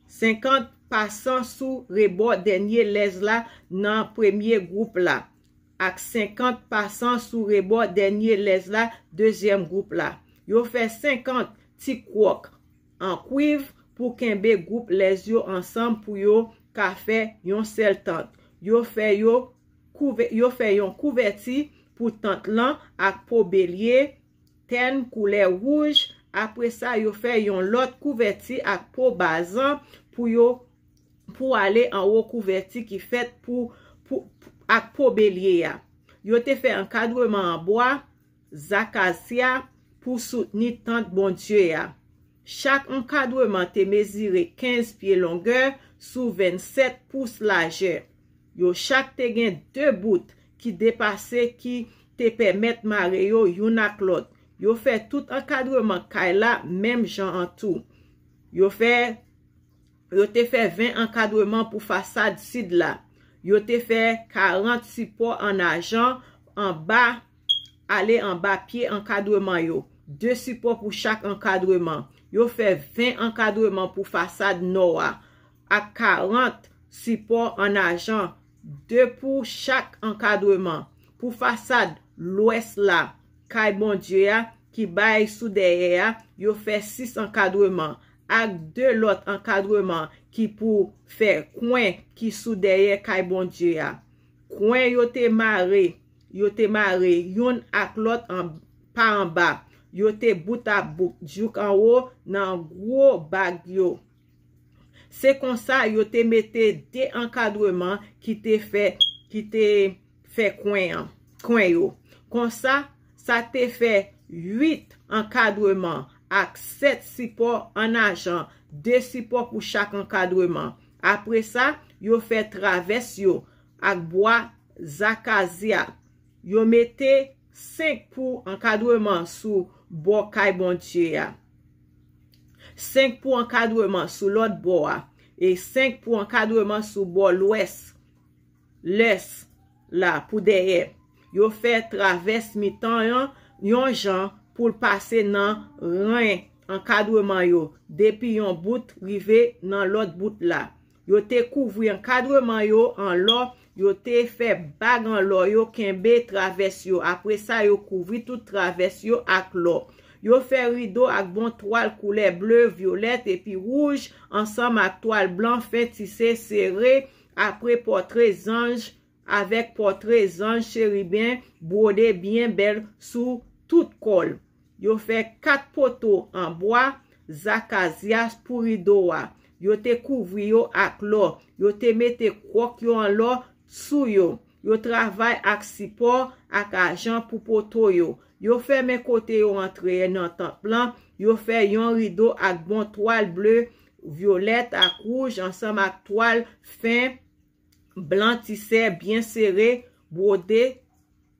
senkant pasan sou rebò dènye lèz la nan premye gwoup la, ak senkant pasan sou rebò dènye lèz la dezyèm gwoup la. Yo fè senkant ti kwòk an kwiv pou kenbe gwoup lèz yo ansanm pou yo ka fè yon sèl tant. Yo fè yo kouvè-, yo fè yon kouvèti pou tant lan ak po belye, tèn koulè wouj Apre sa, yo fè yon lòt kouvèti ak po bazan pou yo, pou ale anwo kouvèti ki fèt pou, pou, ak po belye a. Yo te fè ankadreman an bwa zakasya pou soutni tant Bondye a. Chak ankadreman te mezire kenz pye longè sou vennsèt pous lajè. Yo chak te gen de bout ki depase ki te pèmèt mare yo youn ak lòt. Yo fè tout ankadreman kay la menm jan an tou. Yo fè, yo te fè ven ankadreman pou fasad sid la. Yo te fè karant sipò an ajan anba, ale anba pye ankadreman yo. De sipò pou chak ankadreman. Yo fè ven ankadreman pou fasad nò a, ak karant sipò an ajan, de pou chak ankadreman. Pou fasad lwès la, kay Bondye a, ki bay sou dèyè a, yo fè sis ankadreman, ak de lòt ankadreman ki pou fè kwen ki sou dèyè kay Bondye a. Kwen yo te mare, yo te mare youn ak lòt an, pa anba. Yo te bout a bout jouk anwo nan gwo bag yo. Se konsa yo te mete de ankadreman ki te fè, ki te fè kwen an, kwen yo. Konsa, sa te fè uit ankadreman ak sèt sipò an ajan, de sipò pou chak ankadreman. Apre sa, yo fè travès yo ak bwa zakazya. Yo mete senk pou ankadreman sou bò kay Bondye a, senk pou ankadreman sou lòt bò a, e senk pou ankadreman sou bò lwès, lès la pou dèyè. Yo fè travès mitan an yon jan pou l pase nan ren ankadreman yo, depi yon bout rive nan lòt bout la. Yo te kouvri ankadreman yo an lò, yo te fè bag an lò yo kenbe travès yo. Apre sa, yo kouvri tout travès yo ak lò. Yo fè rido ak bon twal koulè ble, vyolèt epi wouj, ansanm ak twal blan fen tise sere, apre pòtre zanj, avèk pòtre zanj cheriben bwode byen bèl sou tout kò l. Yo fè kat poto an bwa zakazya pou rido a. Yo te kouvri yo ak lò. Yo te mete kwòk yo an lò sou yo. Yo travay ak sipò ak ajan pou poto yo. Yo fèmen kote yo antre nan tanp lan. Yo fè yon rido ak bon twal ble, vyolèt ak wouj ansanm ak twal fen blan tisè byen sere, bwode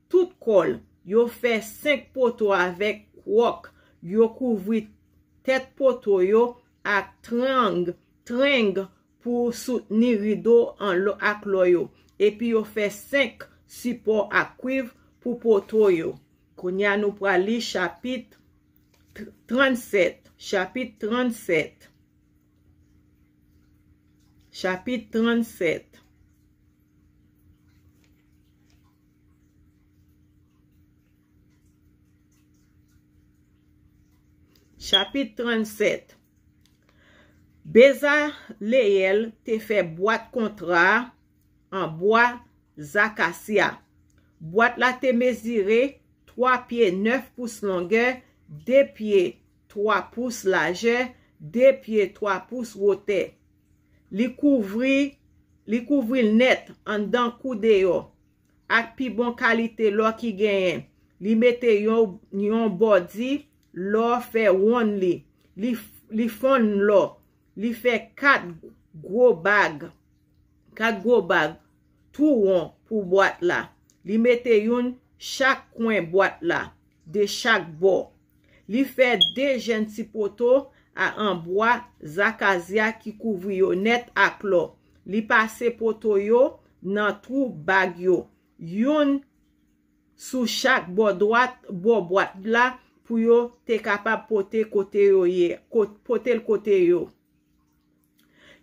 tout kò l. Yo fè senk poto avèk kwòk. Yo kouvri tèt poto yo ak trang, trang pou soutni rido an lò, ak lò yo. Epi yo fè senk sipò ak kwiv pou poto yo. Kounye a, nou pral li chapit tr-, trannsèt. Chapit trannsèt. Chapit trannsèt. Chapit trannsèt. Bezaleyèl te fè bwat kontra a an bwa zakasya. Bwat la te mezire twa pye nèf pous longè, de pye twa pous lajè, de pye twa pous wotè. Li kouvri, li kouvri l nèt, anndan kou deyò, ak pi bon kalite lò ki genyen. Li mete yon, yon bòdi lò fè wonn li. Li, li fonn lò. Li fè kat gwo bag, kat gwo bag tou won pou bwat la. Li mete youn chak kwen bwat la, de chak bò. Li fè de jèn ti poto a an bwa zakazya ki kouvri yo nèt ak lò. Li pase poto yo nan twou bag yo, youn sou chak bò dwat, bò bwat la, pou yo te kapab pote kote yo ye, ko-, pote l kote yo.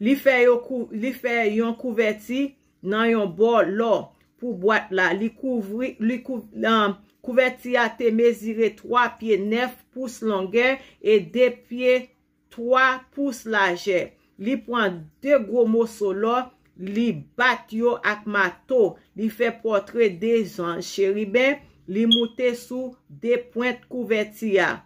Li fè yo kou-, li fè yon kouvèti nan yon bò lò pou bwat la. Li kouvri, li kou-, nan, kouvèti a te mezire twa pye nèf pous longè e de pye twa pous lajè. Li pran de gwo moso lò, li bat yo ak mato. Li fè pòtre de zanj cheriben, li moute sou de pwent kouvèti a.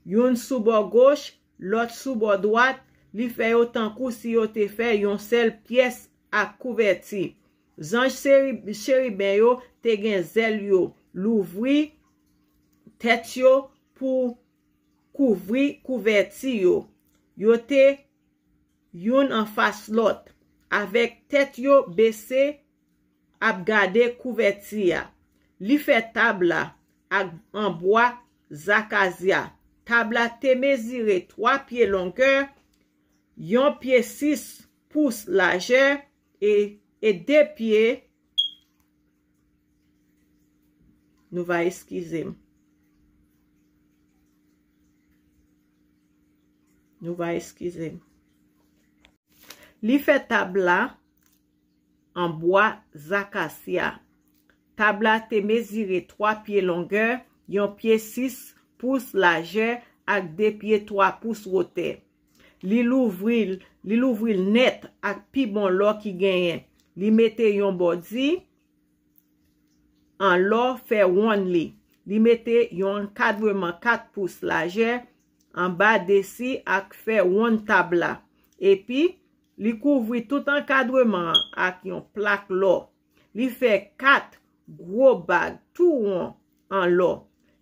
youn sou bò goch, lòt sou bò dwat, li fè yo tankou si yo te fè yon sèl pyès ak kouvèti. Zanj cheri- cheriben yo te gen zèl yo louvri tèt yo pou kouvri kouvèti yo. Yo te youn anfas lòt, avèk tèt yo bese ap gade kouvèti a. Li fè tab la ak an bwa zakazya. Tab la te mezire twa pye longè, yon pye sis pous lajè e, e de pye, nou va eskize m. Nou va eskize m. Li fè tab la an bwa zakasya. Tab la te mezire twa pye longè, yon pye sis pous lajè ak de pye twa pous wotè. Li louvri l, li louvri l nèt ak pi bon lò ki genyen. Li mete yon bòdi an lò fè wonn li. Li mete yon ankadreman kat pous lajè anba desi ak fè wonn tab la. Epi, li kouvri tout ankadreman an ak yon plak lò. Li fè kat gwo bag tou won an lò.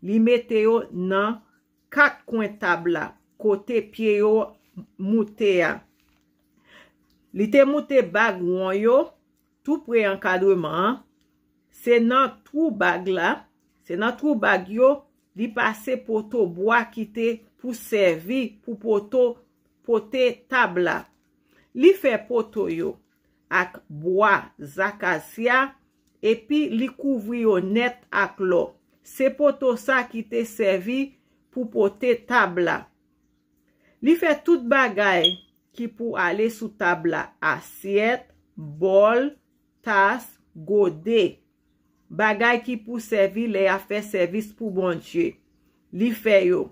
Li mete yo nan kat kwen tab la, kote pye yo moute a. Li te moute bag won yo tou pre ankadreman an. Se nan twou bag la, se nan twou bag yo, li pase poto bwa ki te pou sèvi pou poto, pote tab la. Li fè poto yo ak bwa zakasya, epi li kouvri yo nèt ak lò. Se poto sa ki te sèvi pou pote tab la. Li fè tout bagay ki pou ale sou tab la, asyèt, bòl, tas, gode, bagay ki pou sèvi lè y ap fè sèvis pou Bondye. Li fè yo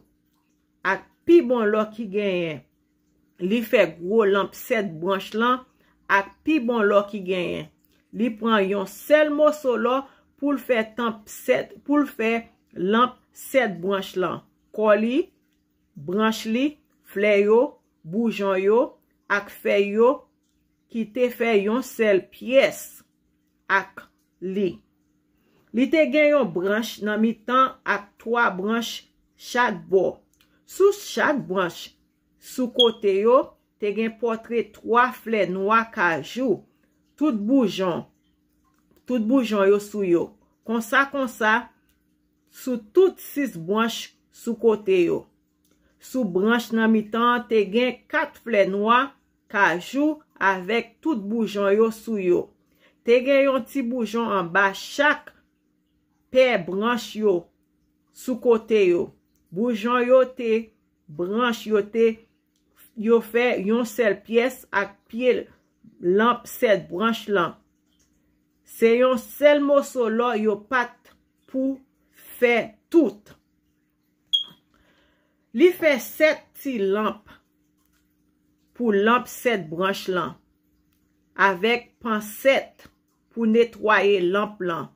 ak pi bon lò ki genyen. Li fè gwo lanp sèt branch lan ak pi bon lò ki genyen. Li pran yon sèl moso lò pou l fè tanp sèt, pou l fè lanp sèt branch lan. Kò li, branch li, flè yo, boujon yo, ak fèy yo, ki te fè yon sèl pyès ak li. Li te gen yon branch nan mitan ak twa branch chak bò. Sou chak branch, sou kote yo, te gen pòtre twa flè nwa kajou, tout boujon, tout boujon yo sou yo. Konsa, konsa, sou tout sis branch sou kote yo. Sou branch nan mitan an te gen kat flè nwa kajou avèk tout boujon yo sou yo. Te gen yon ti boujon anba chak pè branch yo sou kote yo. Boujon yo te, branch yo te, yo fè yon sèl pyès ak pye lanp sèt branch lan. Se yon sèl moso lò, yo pa t pou fè tout. Li fè sèt ti lanp pou lanp sèt branch lan, avèk pansèt pou netwaye lanp lan,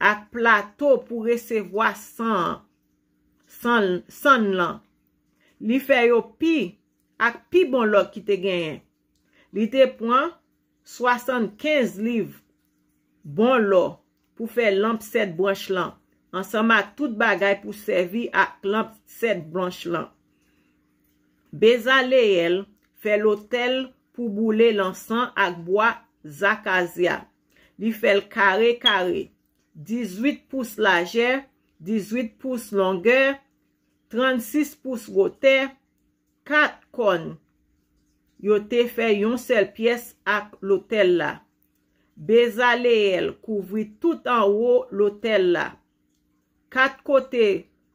ak plato pou resevwa san, san, sann lan. Li fè yo pi, ak pi bon lò ki te genyen. Li te pran swasannkenz liv bon lò pou fè lanp sèt branch lan, ansanm ak tout bagay pou sèvi ak lanp sèt branch lan. Bezaleyèl fè lotèl pou boule lansan ak bwa zakazya. Li fè l kare kare, dizuit pous lajè, dizuit pous longè, trannsis pous wotè, kat kòn yo te fè yon sèl pyès ak lotèl la. Bezaleyèl kouvri tout anwo lotèl la. Kat kote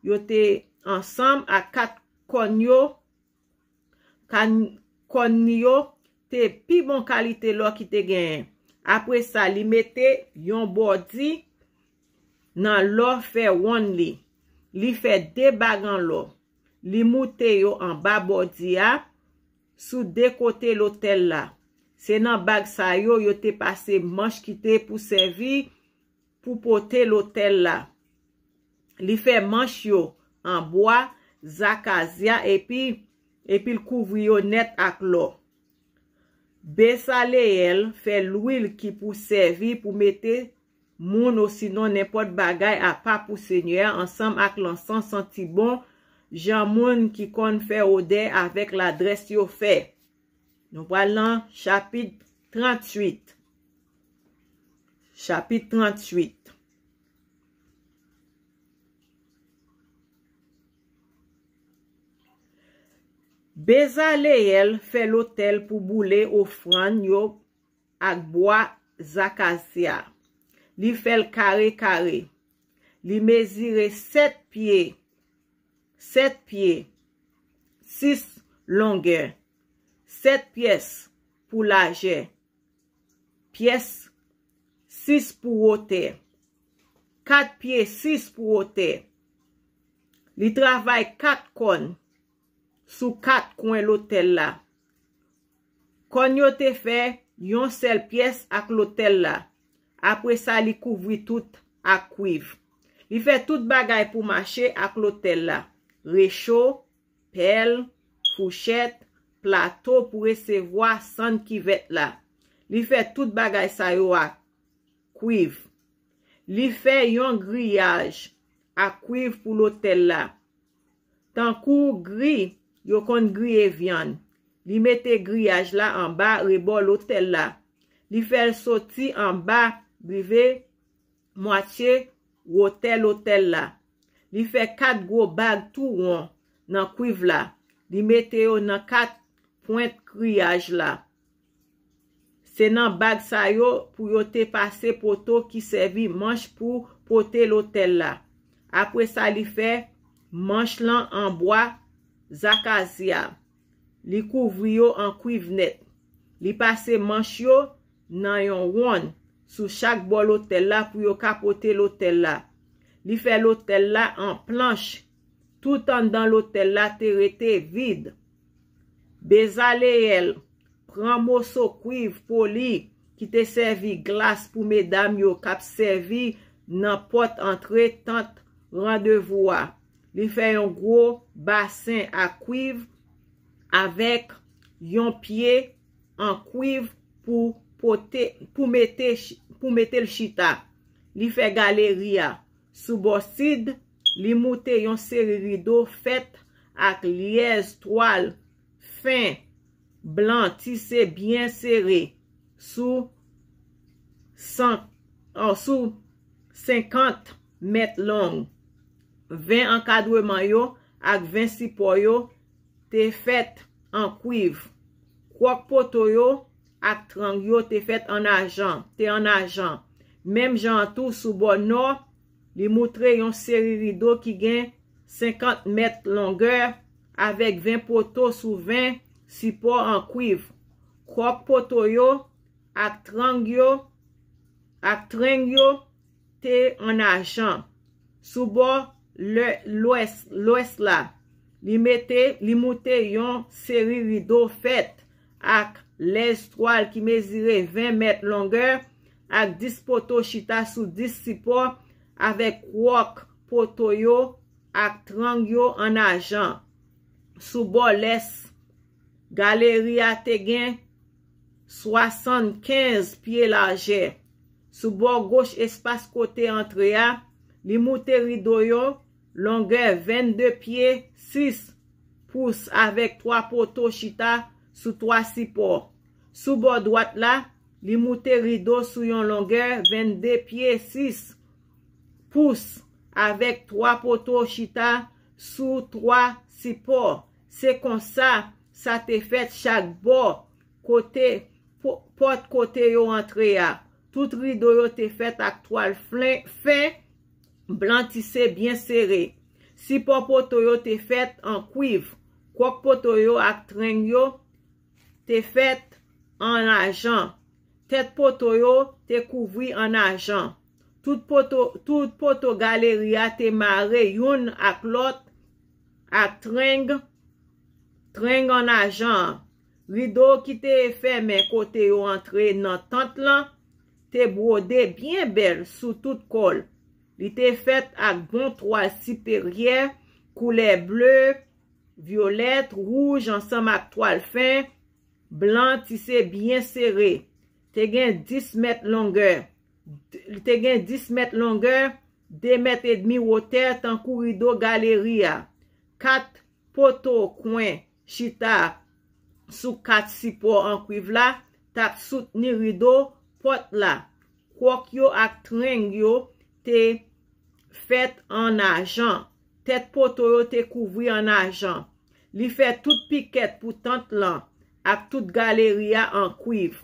yo te ansanm ak kat kòn yo, kan, kòn yo te pi bon kalite lò ki te genyen. Apre sa, li mete yon bòdi nan lò fè wonn li. Li fè de bag an lò. Li moute yo anba bòdi a, sou de kote lotèl la. Se nan bag sa yo, yo te pase manch ki te pou sèvi pou pote lotèl la. Li fè manch yo an bwa zakazya epi, epi l kouvri yo nèt ak lò. Bezaleyèl fè lwil ki pou sèvi pou mete moun osinon nenpòt bagay apa pou Senyè a, ansanm ak lansan santi bon, jan moun ki konn fè odè avèk ladrès yo fè. Nou pral nan chapit tranntuit. Chapit tranntuit. Bezaleyèl fè lotèl pou boule ofrann yo ak bwa zakasya. Li fè l kare kare. Li mezire sèt pye, sèt pye, sis longè, sèt pyès pou lajè, pyès sis pou wotè, kat pye sis pou wotè. Li travay kat kòn sou kat kwen lotèl la. Kòn yo te fè yon sèl pyès ak lotèl la. Apre sa, li kouvri tout ak kwiv. Li fè tout bagay pou mache ak lotèl la: recho, pèl, fouchèt, plato pou resevwa sann kivèt la. Li fè tout bagay sa yo ak kwiv. Li fè yon griyaj ak kwiv pou lotèl la, tankou gri yo konn griye vyann. Li mete griyaj la anba rebò lotèl la. Li fè l soti anba rive mwatye wotè lotèl la. Li fè kat gwo bag tou won nan kwiv la. Li mete yo nan kat pwent griyaj la. Se nan bag sa yo pou yo te pase poto ki sèvi manch pou pote lotèl la. Apre sa, li fè manch lan an bwa zakazya. Li kouvri yo an kwiv nèt. Li pase manch yo nan yon wonn sou chak bò lotèl la pou yo ka pote lotèl la. Li fè lotèl la an planch. Tout anndan lotèl la te rete vid. Bezaleyèl pran moso kwiv poli ki te sèvi glas pou medam yo k ap sèvi nan pòt antre tant randevou a. Li fè yon gwo basen a kwiv avèk yon pye an kwiv pou pote, pou mete, pou mete l chita. Li fè galeri a. Sou bò sid, li moute yon seri rido fèt ak lyèz twal fen, blan, tise byen sere, sou san, ò, sou senkant mèt long. Ven ankadreman yo ak ven sipò yo te fèt an kwiv. Kwòk poto yo ak trang yo te fèt an ajan, te an ajan. Menm jan an tou, sou bò nò, li moutre yon seri rido ki gen senkant mèt longè, avèk ven poto sou ven sipò an kwiv. Kwòk poto yo ak trang yo, ak trang yo te an ajan. Sou bò lè-, lwès, lwès la, li mete, li moute yon seri rido fèt ak lèz twal ki mezire ven mèt longè, ak dis poto chita sou dis sipò, avèk kwòk poto yo ak trang yo an ajan. Sou bò lès, galeri a te gen swasannkenz pye lajè. Sou bò goch espas kote antre a, li moute rido yo longè vennde pye sis pous avèk twa poto chita sou twa sipò. Sou bò dwat la, li moute rido sou yon longè vennde pye sis pous avèk twa poto chita sou twa sipò. Se konsa sa te fèt chak bò kote, pò-, pòt kote yo antre a. Tout rido yo te fèt ak twal flen, fen, blan tise byen sere. Sipò poto yo te fèt an kwiv. Kwòk poto yo ak treng yo te fèt an ajan. Tèt poto yo te kouvri an ajan. Tout poto, tout poto galeri a te mare youn ak lòt ak treng, treng an ajan an. Rido ki te fèmen kote yo antre nan tant lan te bwode byen bèl sou tout kò l. Li te fèt ak bon twal siperyè koulè ble, vyolèt, wouj ansanm ak twal fen, blan, tise byen sere. Te gen dis mèt longè. Li te gen dis mèt longè, de mèt edmi wotè, tankou rido galeri a. Kat poto kwen chita sou kat sipò an kwiv la t ap soutni rido pòt la. Kwòk yo ak treng yo te fèt an ajan. Tèt poto yo te kouvri an ajan. Li fè tout pikèt pou tant lan ak tout galeri a an kwiv.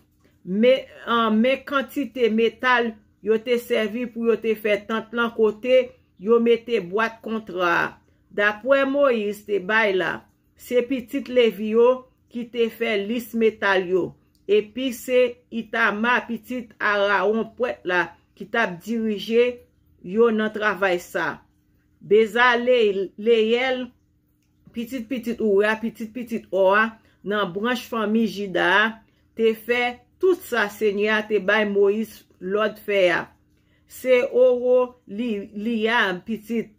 Men, an, men kantite metal yo te sèvi pou yo te fè tant lan kote yo mete bwat kontra a. Dapre Moyiz te bay la, se pitit Levi yo ki te fè lis metal yo, epi se Itama, pitit Arawon, prèt la, ki t ap dirije yo nan travay sa. Bezaleyèl, pitit pitit Oura, pitit pitit Ò a, nan branch fanmi Jida a, te fè tout sa Senyè a te bay Moyiz lòd fè a. Se Owoliyab, pitit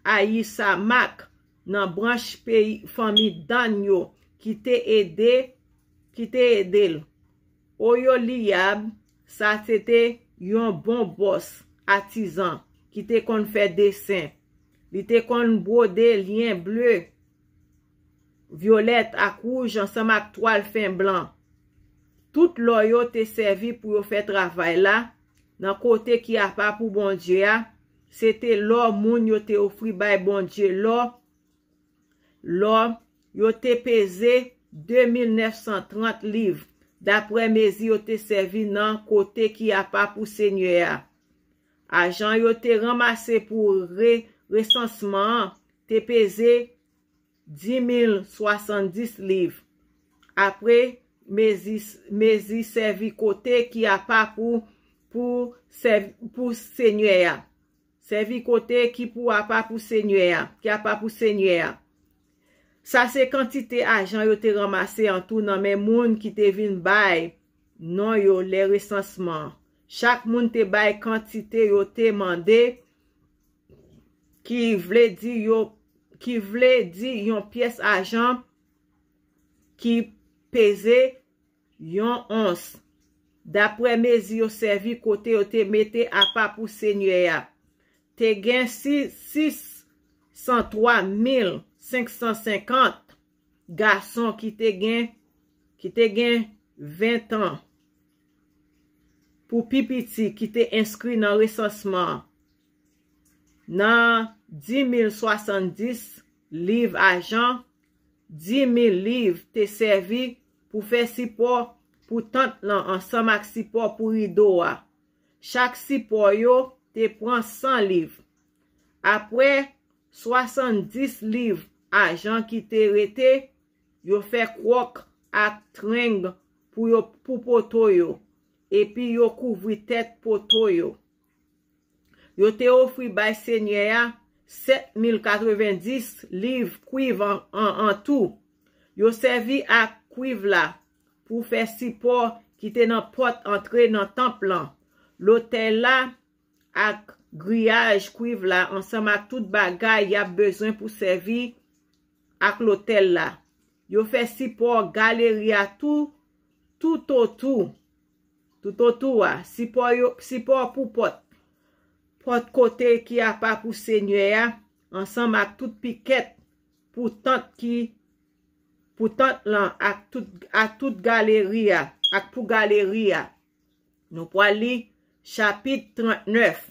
Ayisamak, nan branch peyi, fanmi Dan yo, ki te ede, ki te ede l. Oyoliyab, sa se te yon bon bòs atizan ki te konn fè desen. Li te konn bwode lyen ble, vyolèt ak wouj ansanm ak twal fen blan. Tout lò yo te sèvi pou yo fè travay la, nan kote ki apa pou Bondye a, se te lò moun yo te ofri bay Bondye, lò, lò yo te peze de mil nèf san trant liv, dapre mezi yo te sèvi nan kote ki apa pou Senyè a. Ajan yo te ranmase pou re-, resansman an te peze dis mil swasanndis liv. Apre, mezi, mezi sèvi kote ki apa pou, pou sèv-, pou Senyè a. Sèvi kote ki pou apa pou Senyè a, ki apa pou Senyè a. Sa se kantite ajan yo te ranmase an tou nan men moun ki te vin bay non yo lè resansman an. Chak moun te bay kantite yo te mande, ki vle di yo, ki vle di yon pyès ajan ki peze yon ons, dapre mezi yo sèvi kote yo te mete apa pou Senyè a. Te gen si-, sis san twa mil senk san senkant gason ki te gen, ki te gen ven tan pou pi piti ki te enskri nan resansman an. Nan dis mil swasanndis liv ajan, dis mil liv te sèvi pou fè sipò pou tant lan ansanm ak sipò pou rido a. Chak sipò yo te pran san liv. Apre swasanndis liv ajan ki te rete, yo fè kwòk ak treng pou yo, pou poto yo, epi yo kouvri tèt poto yo. Yo te ofri bay Senyè a sèt mil katrevenndis liv kwiv an, an, an tou. Yo sèvi ak kwiv la pou fè sipò ki te nan pòt antre nan tanp lan, lotèl la, ak griyaj kwiv la ansanm ak tout bagay y ap bezwen pou sèvi ak lotèl la. Yo fè sipò galeri a tou, toutotou, toutotou a. Sipò yo, sipò pou pòt, pòt kote ki apa pou Senyè a, ansanm ak tout pikèt pou tant ki, pou tant lan ak tout, ak tout galeri a, ak pou galeri a. Nou pral li chapit trannèf.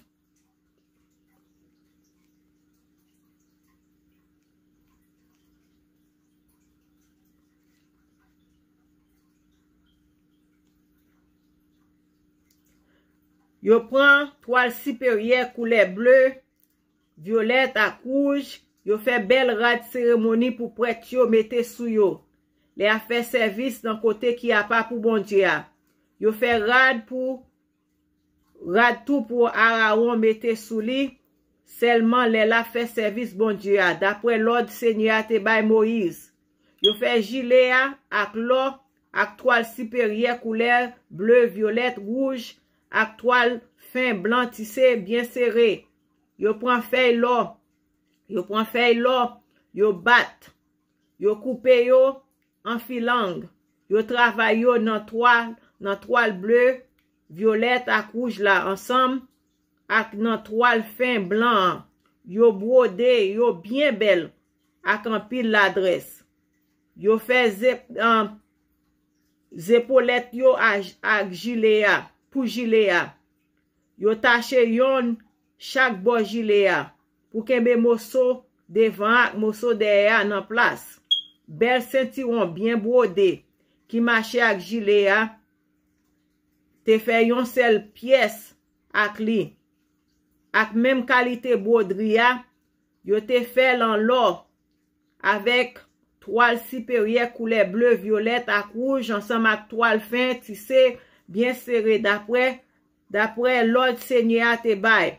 Yo pran twal siperyè koulè ble, vyolèt ak wouj, yo fè bèl rad seremoni pou prèt yo mete sou yo, lè y ap fè sèvis nan kote ki apa pou Bondye a. Yo fè rad pou, rad tou pou Arawon mete sou li, sèlman lè l ap fè sèvis Bondye a, dapre lòd Senyè a te bay Moyiz. Yo fè jile a ak lò, ak twal siperyè koulè ble, vyolèt, wouj, ak twal fen blan tise byen sere. Yo pran fèy lò, yo pran fèy lò yo bat, yo koupe yo an filang, yo travay yo nan twal, nan twal ble, vyolèt ak wouj la ansanm ak nan twal fen blan an. Yo bwode yo byen bèl ak anpil ladrès. Yo fè ze, an, zepolèt yo a, ak jile a, pou jile a. Yo tache yonn chak bò jile a, pou kenbe moso devan ak moso dèyè a nan plas. Bèl sentiwon byen bwode ki mache ak jile a te fè yon sèl pyès ak li. Ak menm kalite bwodri a, yo te fè l an lò, avèk twal siperyè koulè ble vyolèt ak wouj ansanm ak twal fen tise byen sere dapre, dapre lòd Senyè a te bay.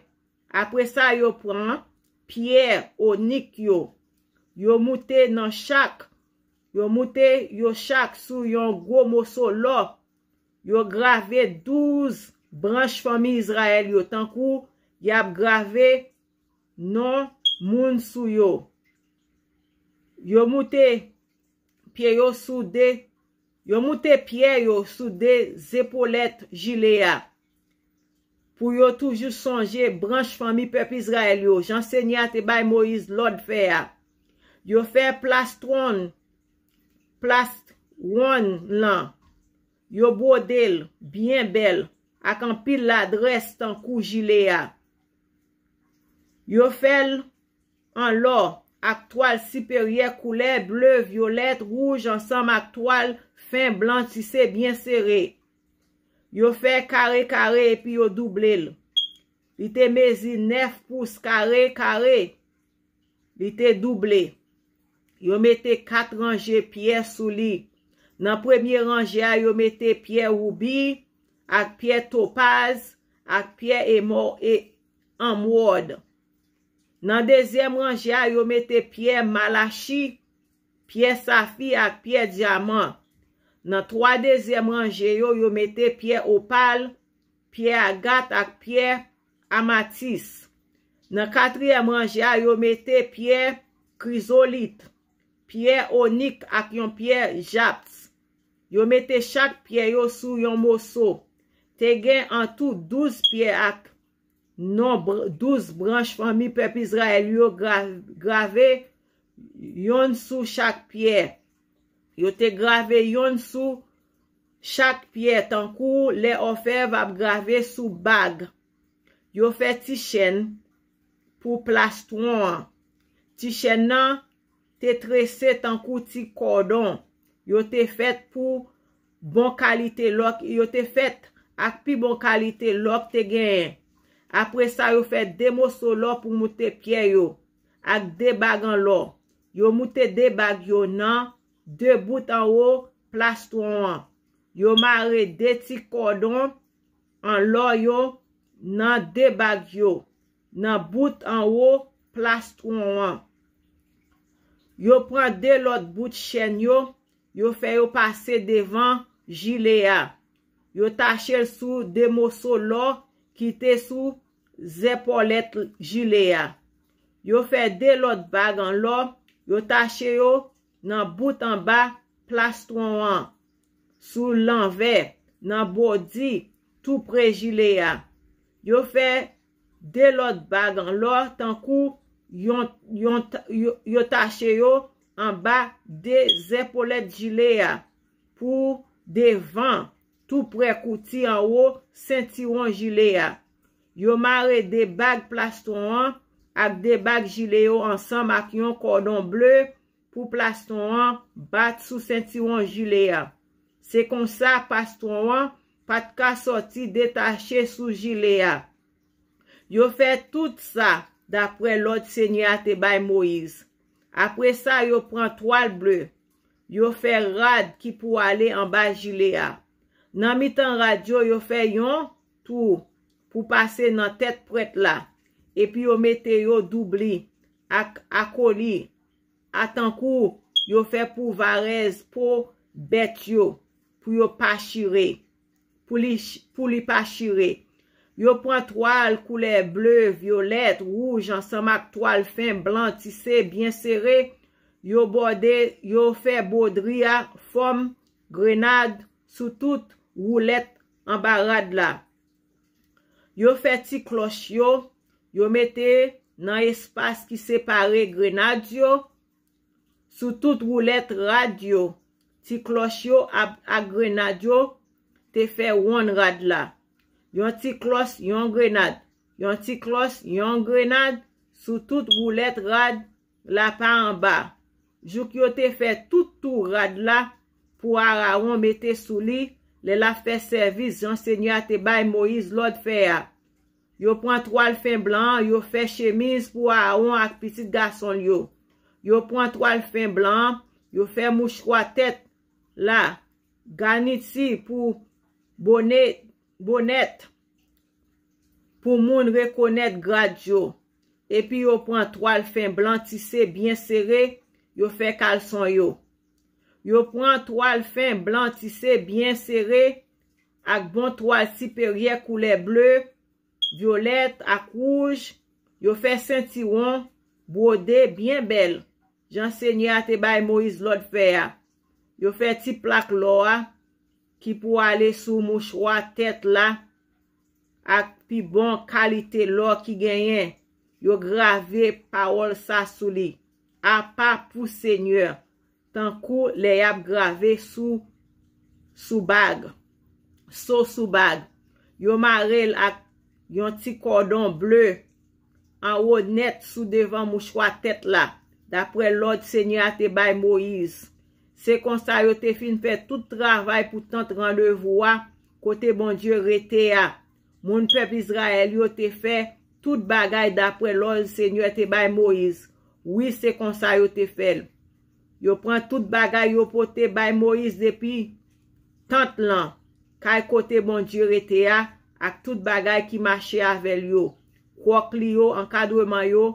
Apre sa, yo pran pyè onik yo. Yo moute nan chak, yo moute yo chak sou yon gwo moso lò. Yo grave douz branch fanmi Izrayèl yo tankou y ap grave non moun sou yo. Yo moute pye yo sou de, yo moute pyè yo sou de zepolèt jile a. Pou yo toujou sonje branch fanmi pèp Izrayèl yo, jan Senyè a te bay Moyiz lòd fè a. Yo fè plas twòn, plas wonn lan, yo bwode l byen bèl, ak anpil ladrès tankou jile a. Yo fè l an lò, ak twal siperyè koulè ble, vyolèt, wouj, ansanm ak twal fen blan tise byen sere. Yo fè kare kare epi yo double l. Li te mezi nèf pous kare kare. Li te double. Yo mete kat ranje pyè sou li. Nan premye ranje a, yo mete pyè woubi, ak pyè topaz, ak pyè emò e anmwòd. Nan dezyèm ranje a, yo mete pyè malachi, pyè safi ak pyè dyaman. Nan twa dezyèm ranje yo, yo mete pyè opal, pyè agat ak pyè amatis. Nan katriyèm ranje a, yo mete pyè krizolit, pyè onik ak yon pyè japs. Yo mete chak pyè yo sou yon moso. Te gen antou douz pyè ak non br-, douz branch fanmi pèp Izrayèl yo gra-, grave, yonn sou chak pyè. Yo te grave yonn sou chak pyè, tankou lè òfèv ap grave sou bag. Yo fè ti chèn pou plas twon an. Ti chèn nan te trese tankou ti kòdon. Yo te fèt pou bon kalite lò k, yo te fèt ak pi bon kalite lò k te genyen. Apre sa, yo fè de moso lò pou moute pyè yo, ak de bag an lò. Yo moute de bag yo nan de bout anwo plas twon an. Yo mare de ti kòdon an lò yo nan de bag yo, nan bout anwo plas twon an. Yo pran de lòt bout chèn yo, yo fè yo pase devan jile a. Yo tache l sou de moso lò ki te sou zepòlèt jile a. Yo fè de lòt bag an lò, yo tache yo nan bout anba plas twon an, sou lanvè, nan bòdi, tou pre jile a. Yo fè de lòt bag an lò, tankou yon, yon, yo, yo tache yo anba de zepòlèt jile a, pou devan, tou pre kouti anwo sentiwon jile a. Yo mare de bag plas twon an ak de bag jile yo ansanm ak yon kòdon ble pou plas twon an bat sou sentiwon jile a. Se konsa plas twon an pa t ka sòti detache sou jile a. Yo fè tout sa dapre lòd Senyè a te bay Moyiz. Apre sa, yo pran twal ble, yo fè rad ki pou ale anba jile a. Nan mitan rad yo, yo fè yon twou pou pase nan tèt pwent la, epi yo mete yo doub li ak akoli, a tankou yo fè pou varèz po bèt yo, pou yo pa chire, pou li, pou li pa chire. Yo pran twal koulè ble, vyolèt, wouj ansanm ak twal fen blan tise byen sere yo bòde, yo fè bwodri a fòm grenad sou tout woulèt anba rad la. Yo fè ti klòch yo, yo mete nan espas ki separe grenad yo, sou tout woulèt rad yo. Ti klòch yo ap- ak grenad yo te fè wonn rad la. Yon ti klòch, yon grenad. Yon ti klòch, yon grenad sou tout woulèt rad la pa anba. Jouk yo te fè tout tou rad la pou Arawon mete sou li lè l ap fè sèvis jan Senyè a te bay Moyiz lòd fè a. Yo pran twal fen blan an, yo fè chemiz pou Arawon ak pitit gason l yo. Yo pran twal fen blan an, yo fè mouchwa tèt la, ganiti pou bone- bonèt, pou moun rekonèt grad yo. Epi yo pran twal fen blan tise byen sere, yo fè kalson yo. Yo pran twal fen blan tise byen sere ak bon twal siperyè koulè ble, vyolèt ak wouj, yo fè sentiwon bwode byen bèl, jan Senyè a te bay Moyiz lòd fè a. Yo fè ti plak lò a ki pou ale sou mouchwa tèt la ak pi bon kalite lò ki genyen. Yo grave pawòl sa sou li: Apa pou Senyè, tankou lè y ap grave sou, sou bag, so sou bag. Yo mare l ak yon ti kòdon ble anwo nèt sou devan mouchwa tèt la, dapre lòd Senyè a te bay Moyiz. Se konsa yo te fin fè tout travay pou tant randevou a, kote Bondye rete a. Moun pèp Izrayèl yo te fè tout bagay dapre lòd Senyè te bay Moyiz. Wi, se konsa yo te fè l. Yo pran tout bagay yo pote bay Moyiz depi tant lan, kay kote Bondye rete a, ak tout bagay ki mache avè l yo, kwòk li yo, ankadreman yo,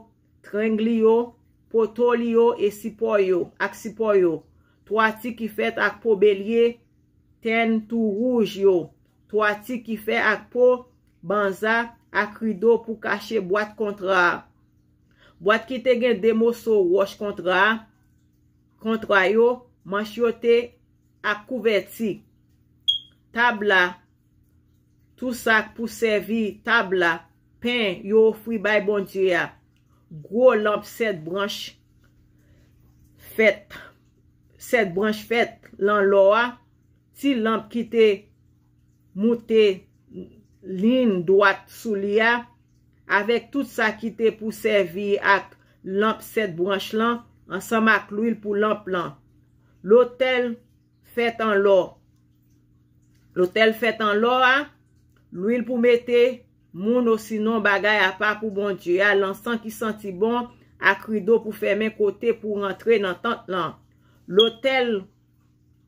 treng li yo, poto li yo e sipò yo, ak sipò yo, twati ki fèt ak po belye, tèn tou wouj yo, twati ki fè ak po banza ak rido pou kache bwat kontra a. Bwat ki te gen de moso wòch kontra a, kontra yo, manch yo te ak kouvèti. Tab la, tou sa k pou sèvi tab la, pen yo ofri bay Bondye a, gwo lanp sèt branch fèt, sèt branch fèt lan lò a, ti lanp ki te moute liy dwat sou li a, avèk tout sa ki te pou sèvi ak lanp sèt branch lan, ansanm ak lwil pou lanp lan. Lotèl fèt an lò. Lotèl fèt an lò a, lwil pou mete moun osinon bagay apa pou Bondye a, lansan ki santi bon, ak rido pou fèmen kote pou rantre nan tant lan. Lotèl,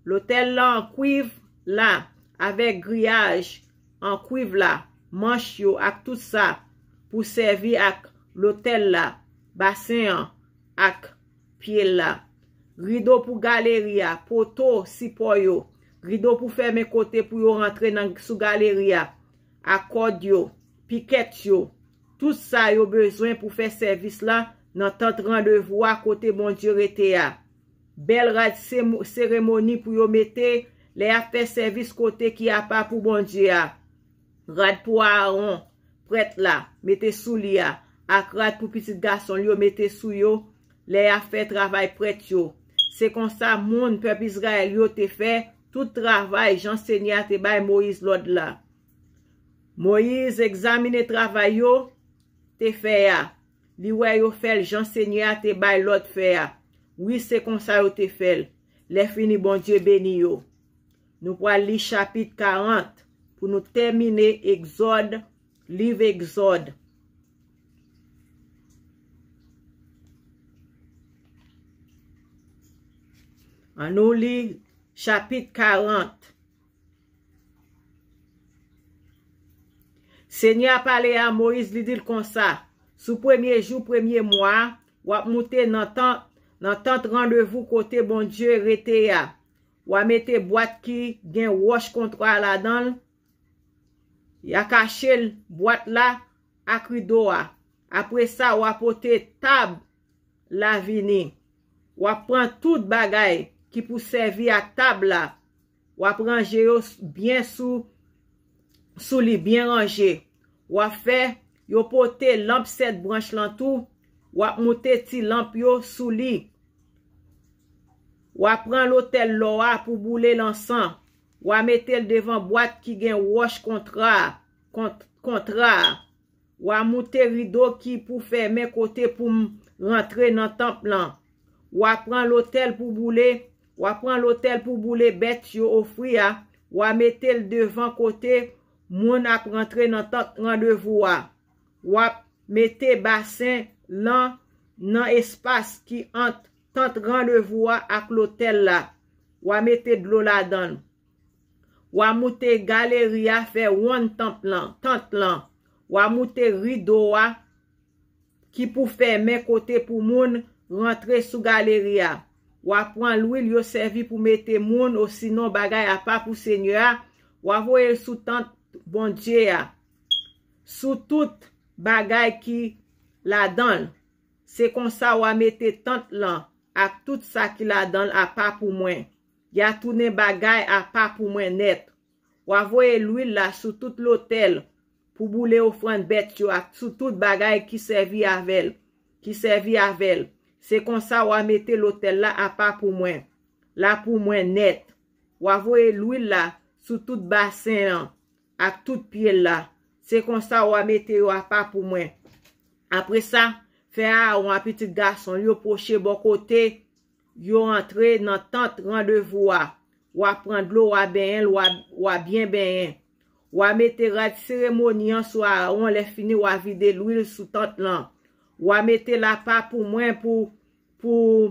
lotèl lan an kwiv la, avèk griyaj an kwiv la, manch yo ak tout sa pou sèvi ak lotèl la, basen an ak pye l la. Rido pou galeri a, poto, sipò yo, rido pou fèmen kote pou yo rantre nan, sou galeri a, ak kòd yo, pikèt yo, tout sa yo bezwen pou fè sèvis la nan tant randevou a kote Bondye rete a. Bèl rad semo- seremoni pou yo mete lè y ap fè sèvis kote ki apa pou Bondye a. Rad pou Aawon, prèt la, mete sou li a, ak rad pou pitit gason l yo mete sou yo lè y ap fè travay prèt yo. Se konsa moun pèp Izrayèl yo te fè tout travay jan Senyè a te bay Moyiz lòd la. Moyiz egzamine travay yo te fè a. Li wè yo fè l jan Senyè a te bay lòd fè a. Wi, se konsa yo te fè l. Lèfini, Bondye beni yo. Nou pral li chapit karant pou nou tèmine Egzòd, liv Egzòd. Ann nou li chapit karant. Senyè a pale a Moyiz, li di l konsa: Sou premye jou premye mwa a, w ap moute nan tan, nan tant randevou kote Bondye rete a. W a mete bwat ki gen wòch kontra a ladan l, y a kache l, bwat la ak rido a. Apre sa, w a pote tab la vini. W ap pran tout bagay ki pou sèvi ak tab la. W ap ranje yo byen sou, sou li, byen ranje. W ap fè yo pote lanp sèt branch lan tou. W ap moute ti lanp yo sou li. W ap pran lotèl lò a pou boule lansan. W a mete l devan bwat ki gen wòch kontra, kont, kontra a. W a moute rido ki pou fèmen kote pou m rantre nan tanp lan. W a pran lotèl pou boule, w a pran lotèl pou boule bèt yo ofri a, w a mete l devan kote moun ap rantre nan tant randevou a. W ap mete basen lan nan espas ki ant tant randevou a ak lotèl la. W a mete dlo ladan l. W a moute galeri a fè wonn tanp lan, tant lan. W a moute rido a ki pou fèmen kote pou moun rantre sou galeri a. W a pran lwil yo sèvi pou mete moun osinon bagay apa pou Senyè a. W a voye l sou tant Bondye a, sou tout bagay ki ladan l. Se konsa w a mete tant lan ak tout sa ki ladan l apa pou mwen. Y a tounen bagay apa pou mwen nèt. W a voye lwil la sou tout lotèl pou boule ofrann bèt yo ak sou tout bagay ki sèvi avè l, ki sèvi avè l. Se konsa w a mete lotèl la apa pou mwen, la pou mwen nèt. W a voye lwil la sou tout basen an ak tout pye l la. Se konsa w a mete yo apa pou mwen. Apre sa, fè Aawon ak pitit gason l yo pwoche bò kote yo antre nan tant randevou a. W a pran dlo, w a benyen l, w a, w a byen benyen. W a mete rad seremoni an sou Aawon, lè fini w a vide lwil sou tant lan. W a mete l apa pou mwen pou, pou,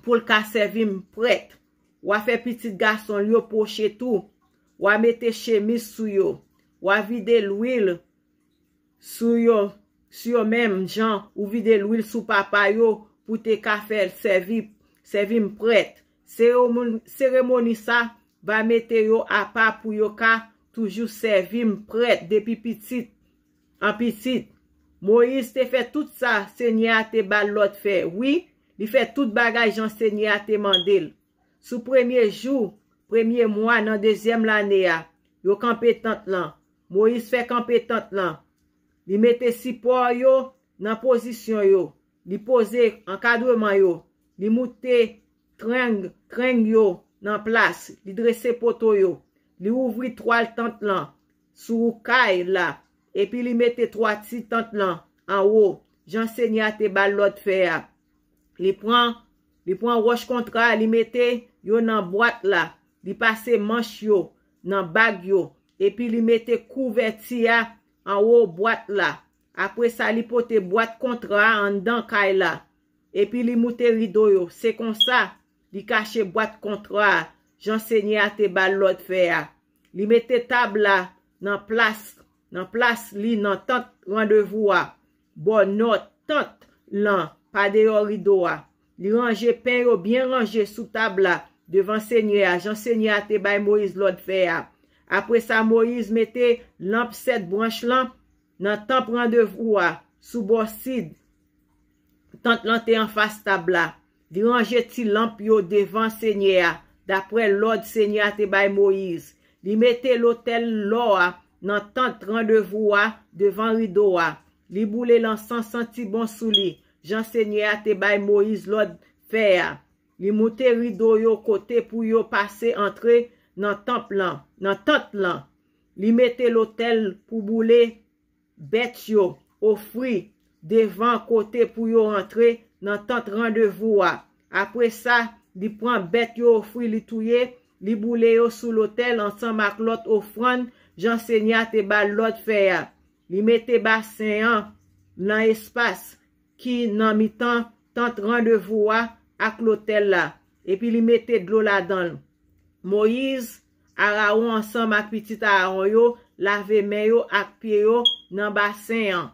pou l ka sèvi m prèt. W a fè pitit gason l yo pwoche tou. W a mete chemiz sou yo. W a vide lwil sou yo, sou yo menm jan ou vide lwil sou papa yo pou te ka fè sèvi, sèvi m prèt. Seremoni, seremoni sa va mete yo apa pou yo ka toujou sèvi m prèt depi pitit an pitit. Moyiz te fè tout sa Senyè a te ba l lòd fè. Wi, li fè tout bagay jan Senyè a te mande l. Sou premye jou, premye mwa nan dezyèm lane a, yo kanpe tant lan. Moyiz fè kanpe tant lan. Li mete sipò yo nan pozisyon yo. Li poze ankadreman yo. Li moute treng, treng yo nan plas. Li drese poto yo. Li ouvri twal tant lan sou kay la. Epi li mete twati tant lan anwo, jan Senyè a te ba l lòd fè a. Li pran, li pran wòch kontra a, li mete yo nan bwat la. Li pase manch yo nan bag yo. Epi li mete kouvèti a anwo bwat la. Apre sa, li pote bwat kontra a anndan kay la. Epi li moute rido yo. Se konsa, li kache bwat kontra a, jan Senyè a te ba l lòd fè a. Li mete tab la nan plas, nan plas li nan tant randevou a, bò nò tant lan, pa deyò rido a. Li ranje pen yo byen ranje sou tab la, devan Senyè a, jan Senyè a te bay Moyiz lòd fè a. Apre sa, Moyiz mete lanp sèt branch lan nan tanp randevou a, sou bò sid. Tant lan te anfas tab la. Li ranje ti lanp yo devan Senyè a, dapre lòd Senyè a te bay Moyiz. Li mete lotèl lò a nan tant randevou a devan rido a. Li boule lansan santi bon sou li, jan Senyè a te bay Moyiz lòd fè a. Li moute rido yo kote pou yo pase antre nan tanp lan, nan tant lan. Li mete lotèl pou boule bèt yo ofri devan kote pou yo antre nan tant randevou a. Apre sa, li pran bèt yo ofri, li touye, li boule yo sou lotèl ansanm ak lòt ofrann, jan Senyè a te ba l lòd fè a. Li mete basen an nan espas ki nan mitan tant randevou a ak lotèl la, epi li mete dlo ladan l. Moyiz, Arawon ansanm ak pitit Arawon yo lave men yo ak pye yo nan basen an.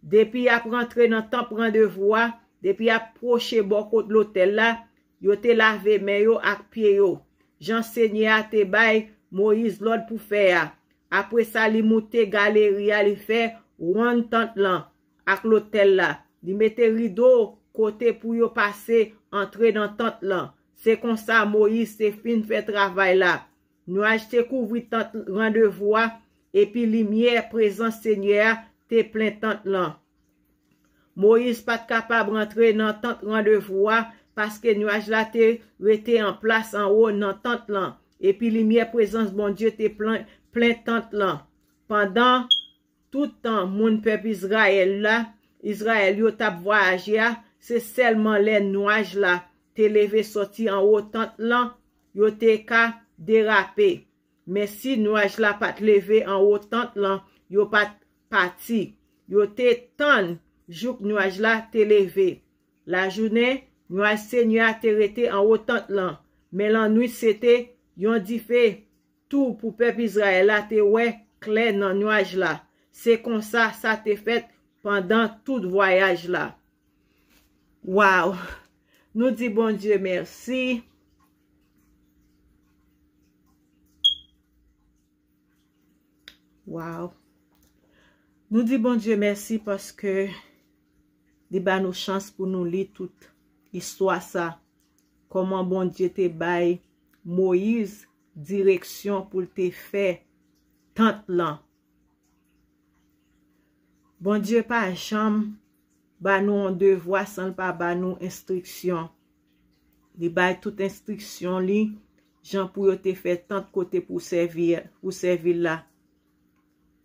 Depi y ap rantre nan tanp randevou a, depi y ap pwoche bò kot lotèl la, yo te lave men yo ak pye yo, jan Senyè a te bay Moyiz lòd pou fè a. Apre sa, li moute galeri a, li fè wonn tant lan ak lotèl la. Li mete rido kote pou yo pase antre nan tant lan. Se konsa Moyiz te fin fè travay la. Nwaj te kouvri tant randevou a, epi limyè prezans Senyè a te plen tant lan. Moyiz pa t kapab rantre nan tant randevou a, paske nwaj la te rete an plas anwo nan tant lan, epi limyè prezans Bondye te plen, plen tant lan. Pandan tout tan moun pèp Izrayèl la, Izrayèl yo t ap vwayaje a, se sèlman lè nwaj la te leve soti anwo tant lan, yo te ka derape. Men si nwaj la pa t leve anwo tant lan, yo pa t pati. Yo te tann jouk nwaj la te leve. Lajounen, nwaj Senyè a te rete anwo tant lan, men lannwit se te yon dife tou pou pèp Izrayèl la te wè klè nan nwaj la. Se konsa sa te fèt pandan tout vwayaj la. Waw! Nou di Bondye mèsi. Waw! Nou di Bondye mèsi paske li ba nou chans pou nou li tout istwa sa. Kòman Bondye te bay Moyiz direksyon pou l te fè tant lan. Bondye pa janm ba nou yon devwa san l pa ba nou enstriksyon. Li bay tout enstriksyon li, jan pou yo te fè tant kote pou sèvi, pou sèvi l la.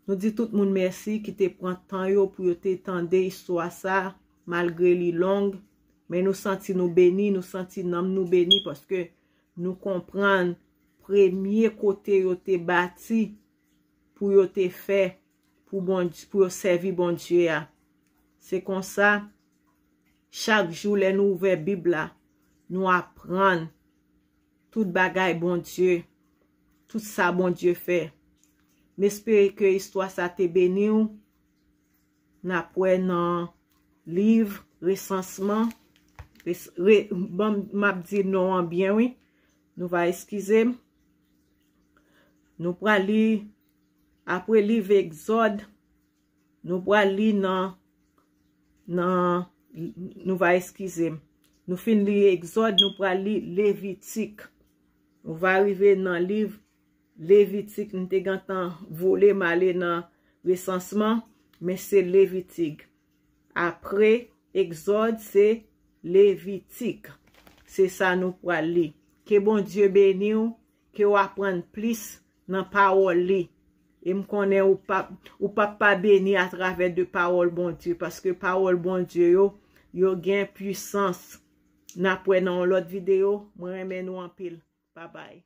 Nou di tout moun mèsi ki te pran tan yo pou yo te tande istwa sa, malgre li long, men nou santi nou beni, nou santi nanm nou beni paske nou konprann premye kote yo te bati pou yo te fè, pou Bondye, pou yo sèvi Bondye a. Se konsa, chak jou lè nou ouvè Bib la, nou aprann tout bagay Bondye, tout sa Bondye fè. M espere ke istwa sa te beni w. N ap wè nan liv Resansman. Res, re, ban m, m ap di non an byen, wi. Nou va eskize m. Nou pral li, apre liv Egzòd, nou pral li nan, nan, nou va eskize m. Nou fin li Egzòd, nou pral li Levitik. Nou va rive nan liv Levitik, m te gentan vole m ale nan Resansman, men se Levitik. Apre Egzòd, se Levitik. Se sa nou pral li. Ke Bondye beni w, ke w aprann plis nan pawòl li. E m konnen ou p ap, ou p ap pa beni atravè de pawòl Bondye, paske pawòl Bondye yo, yo gen pwisans. N ap wè nan yon lòt videyo. Mwen renmen nou anpil. Babay.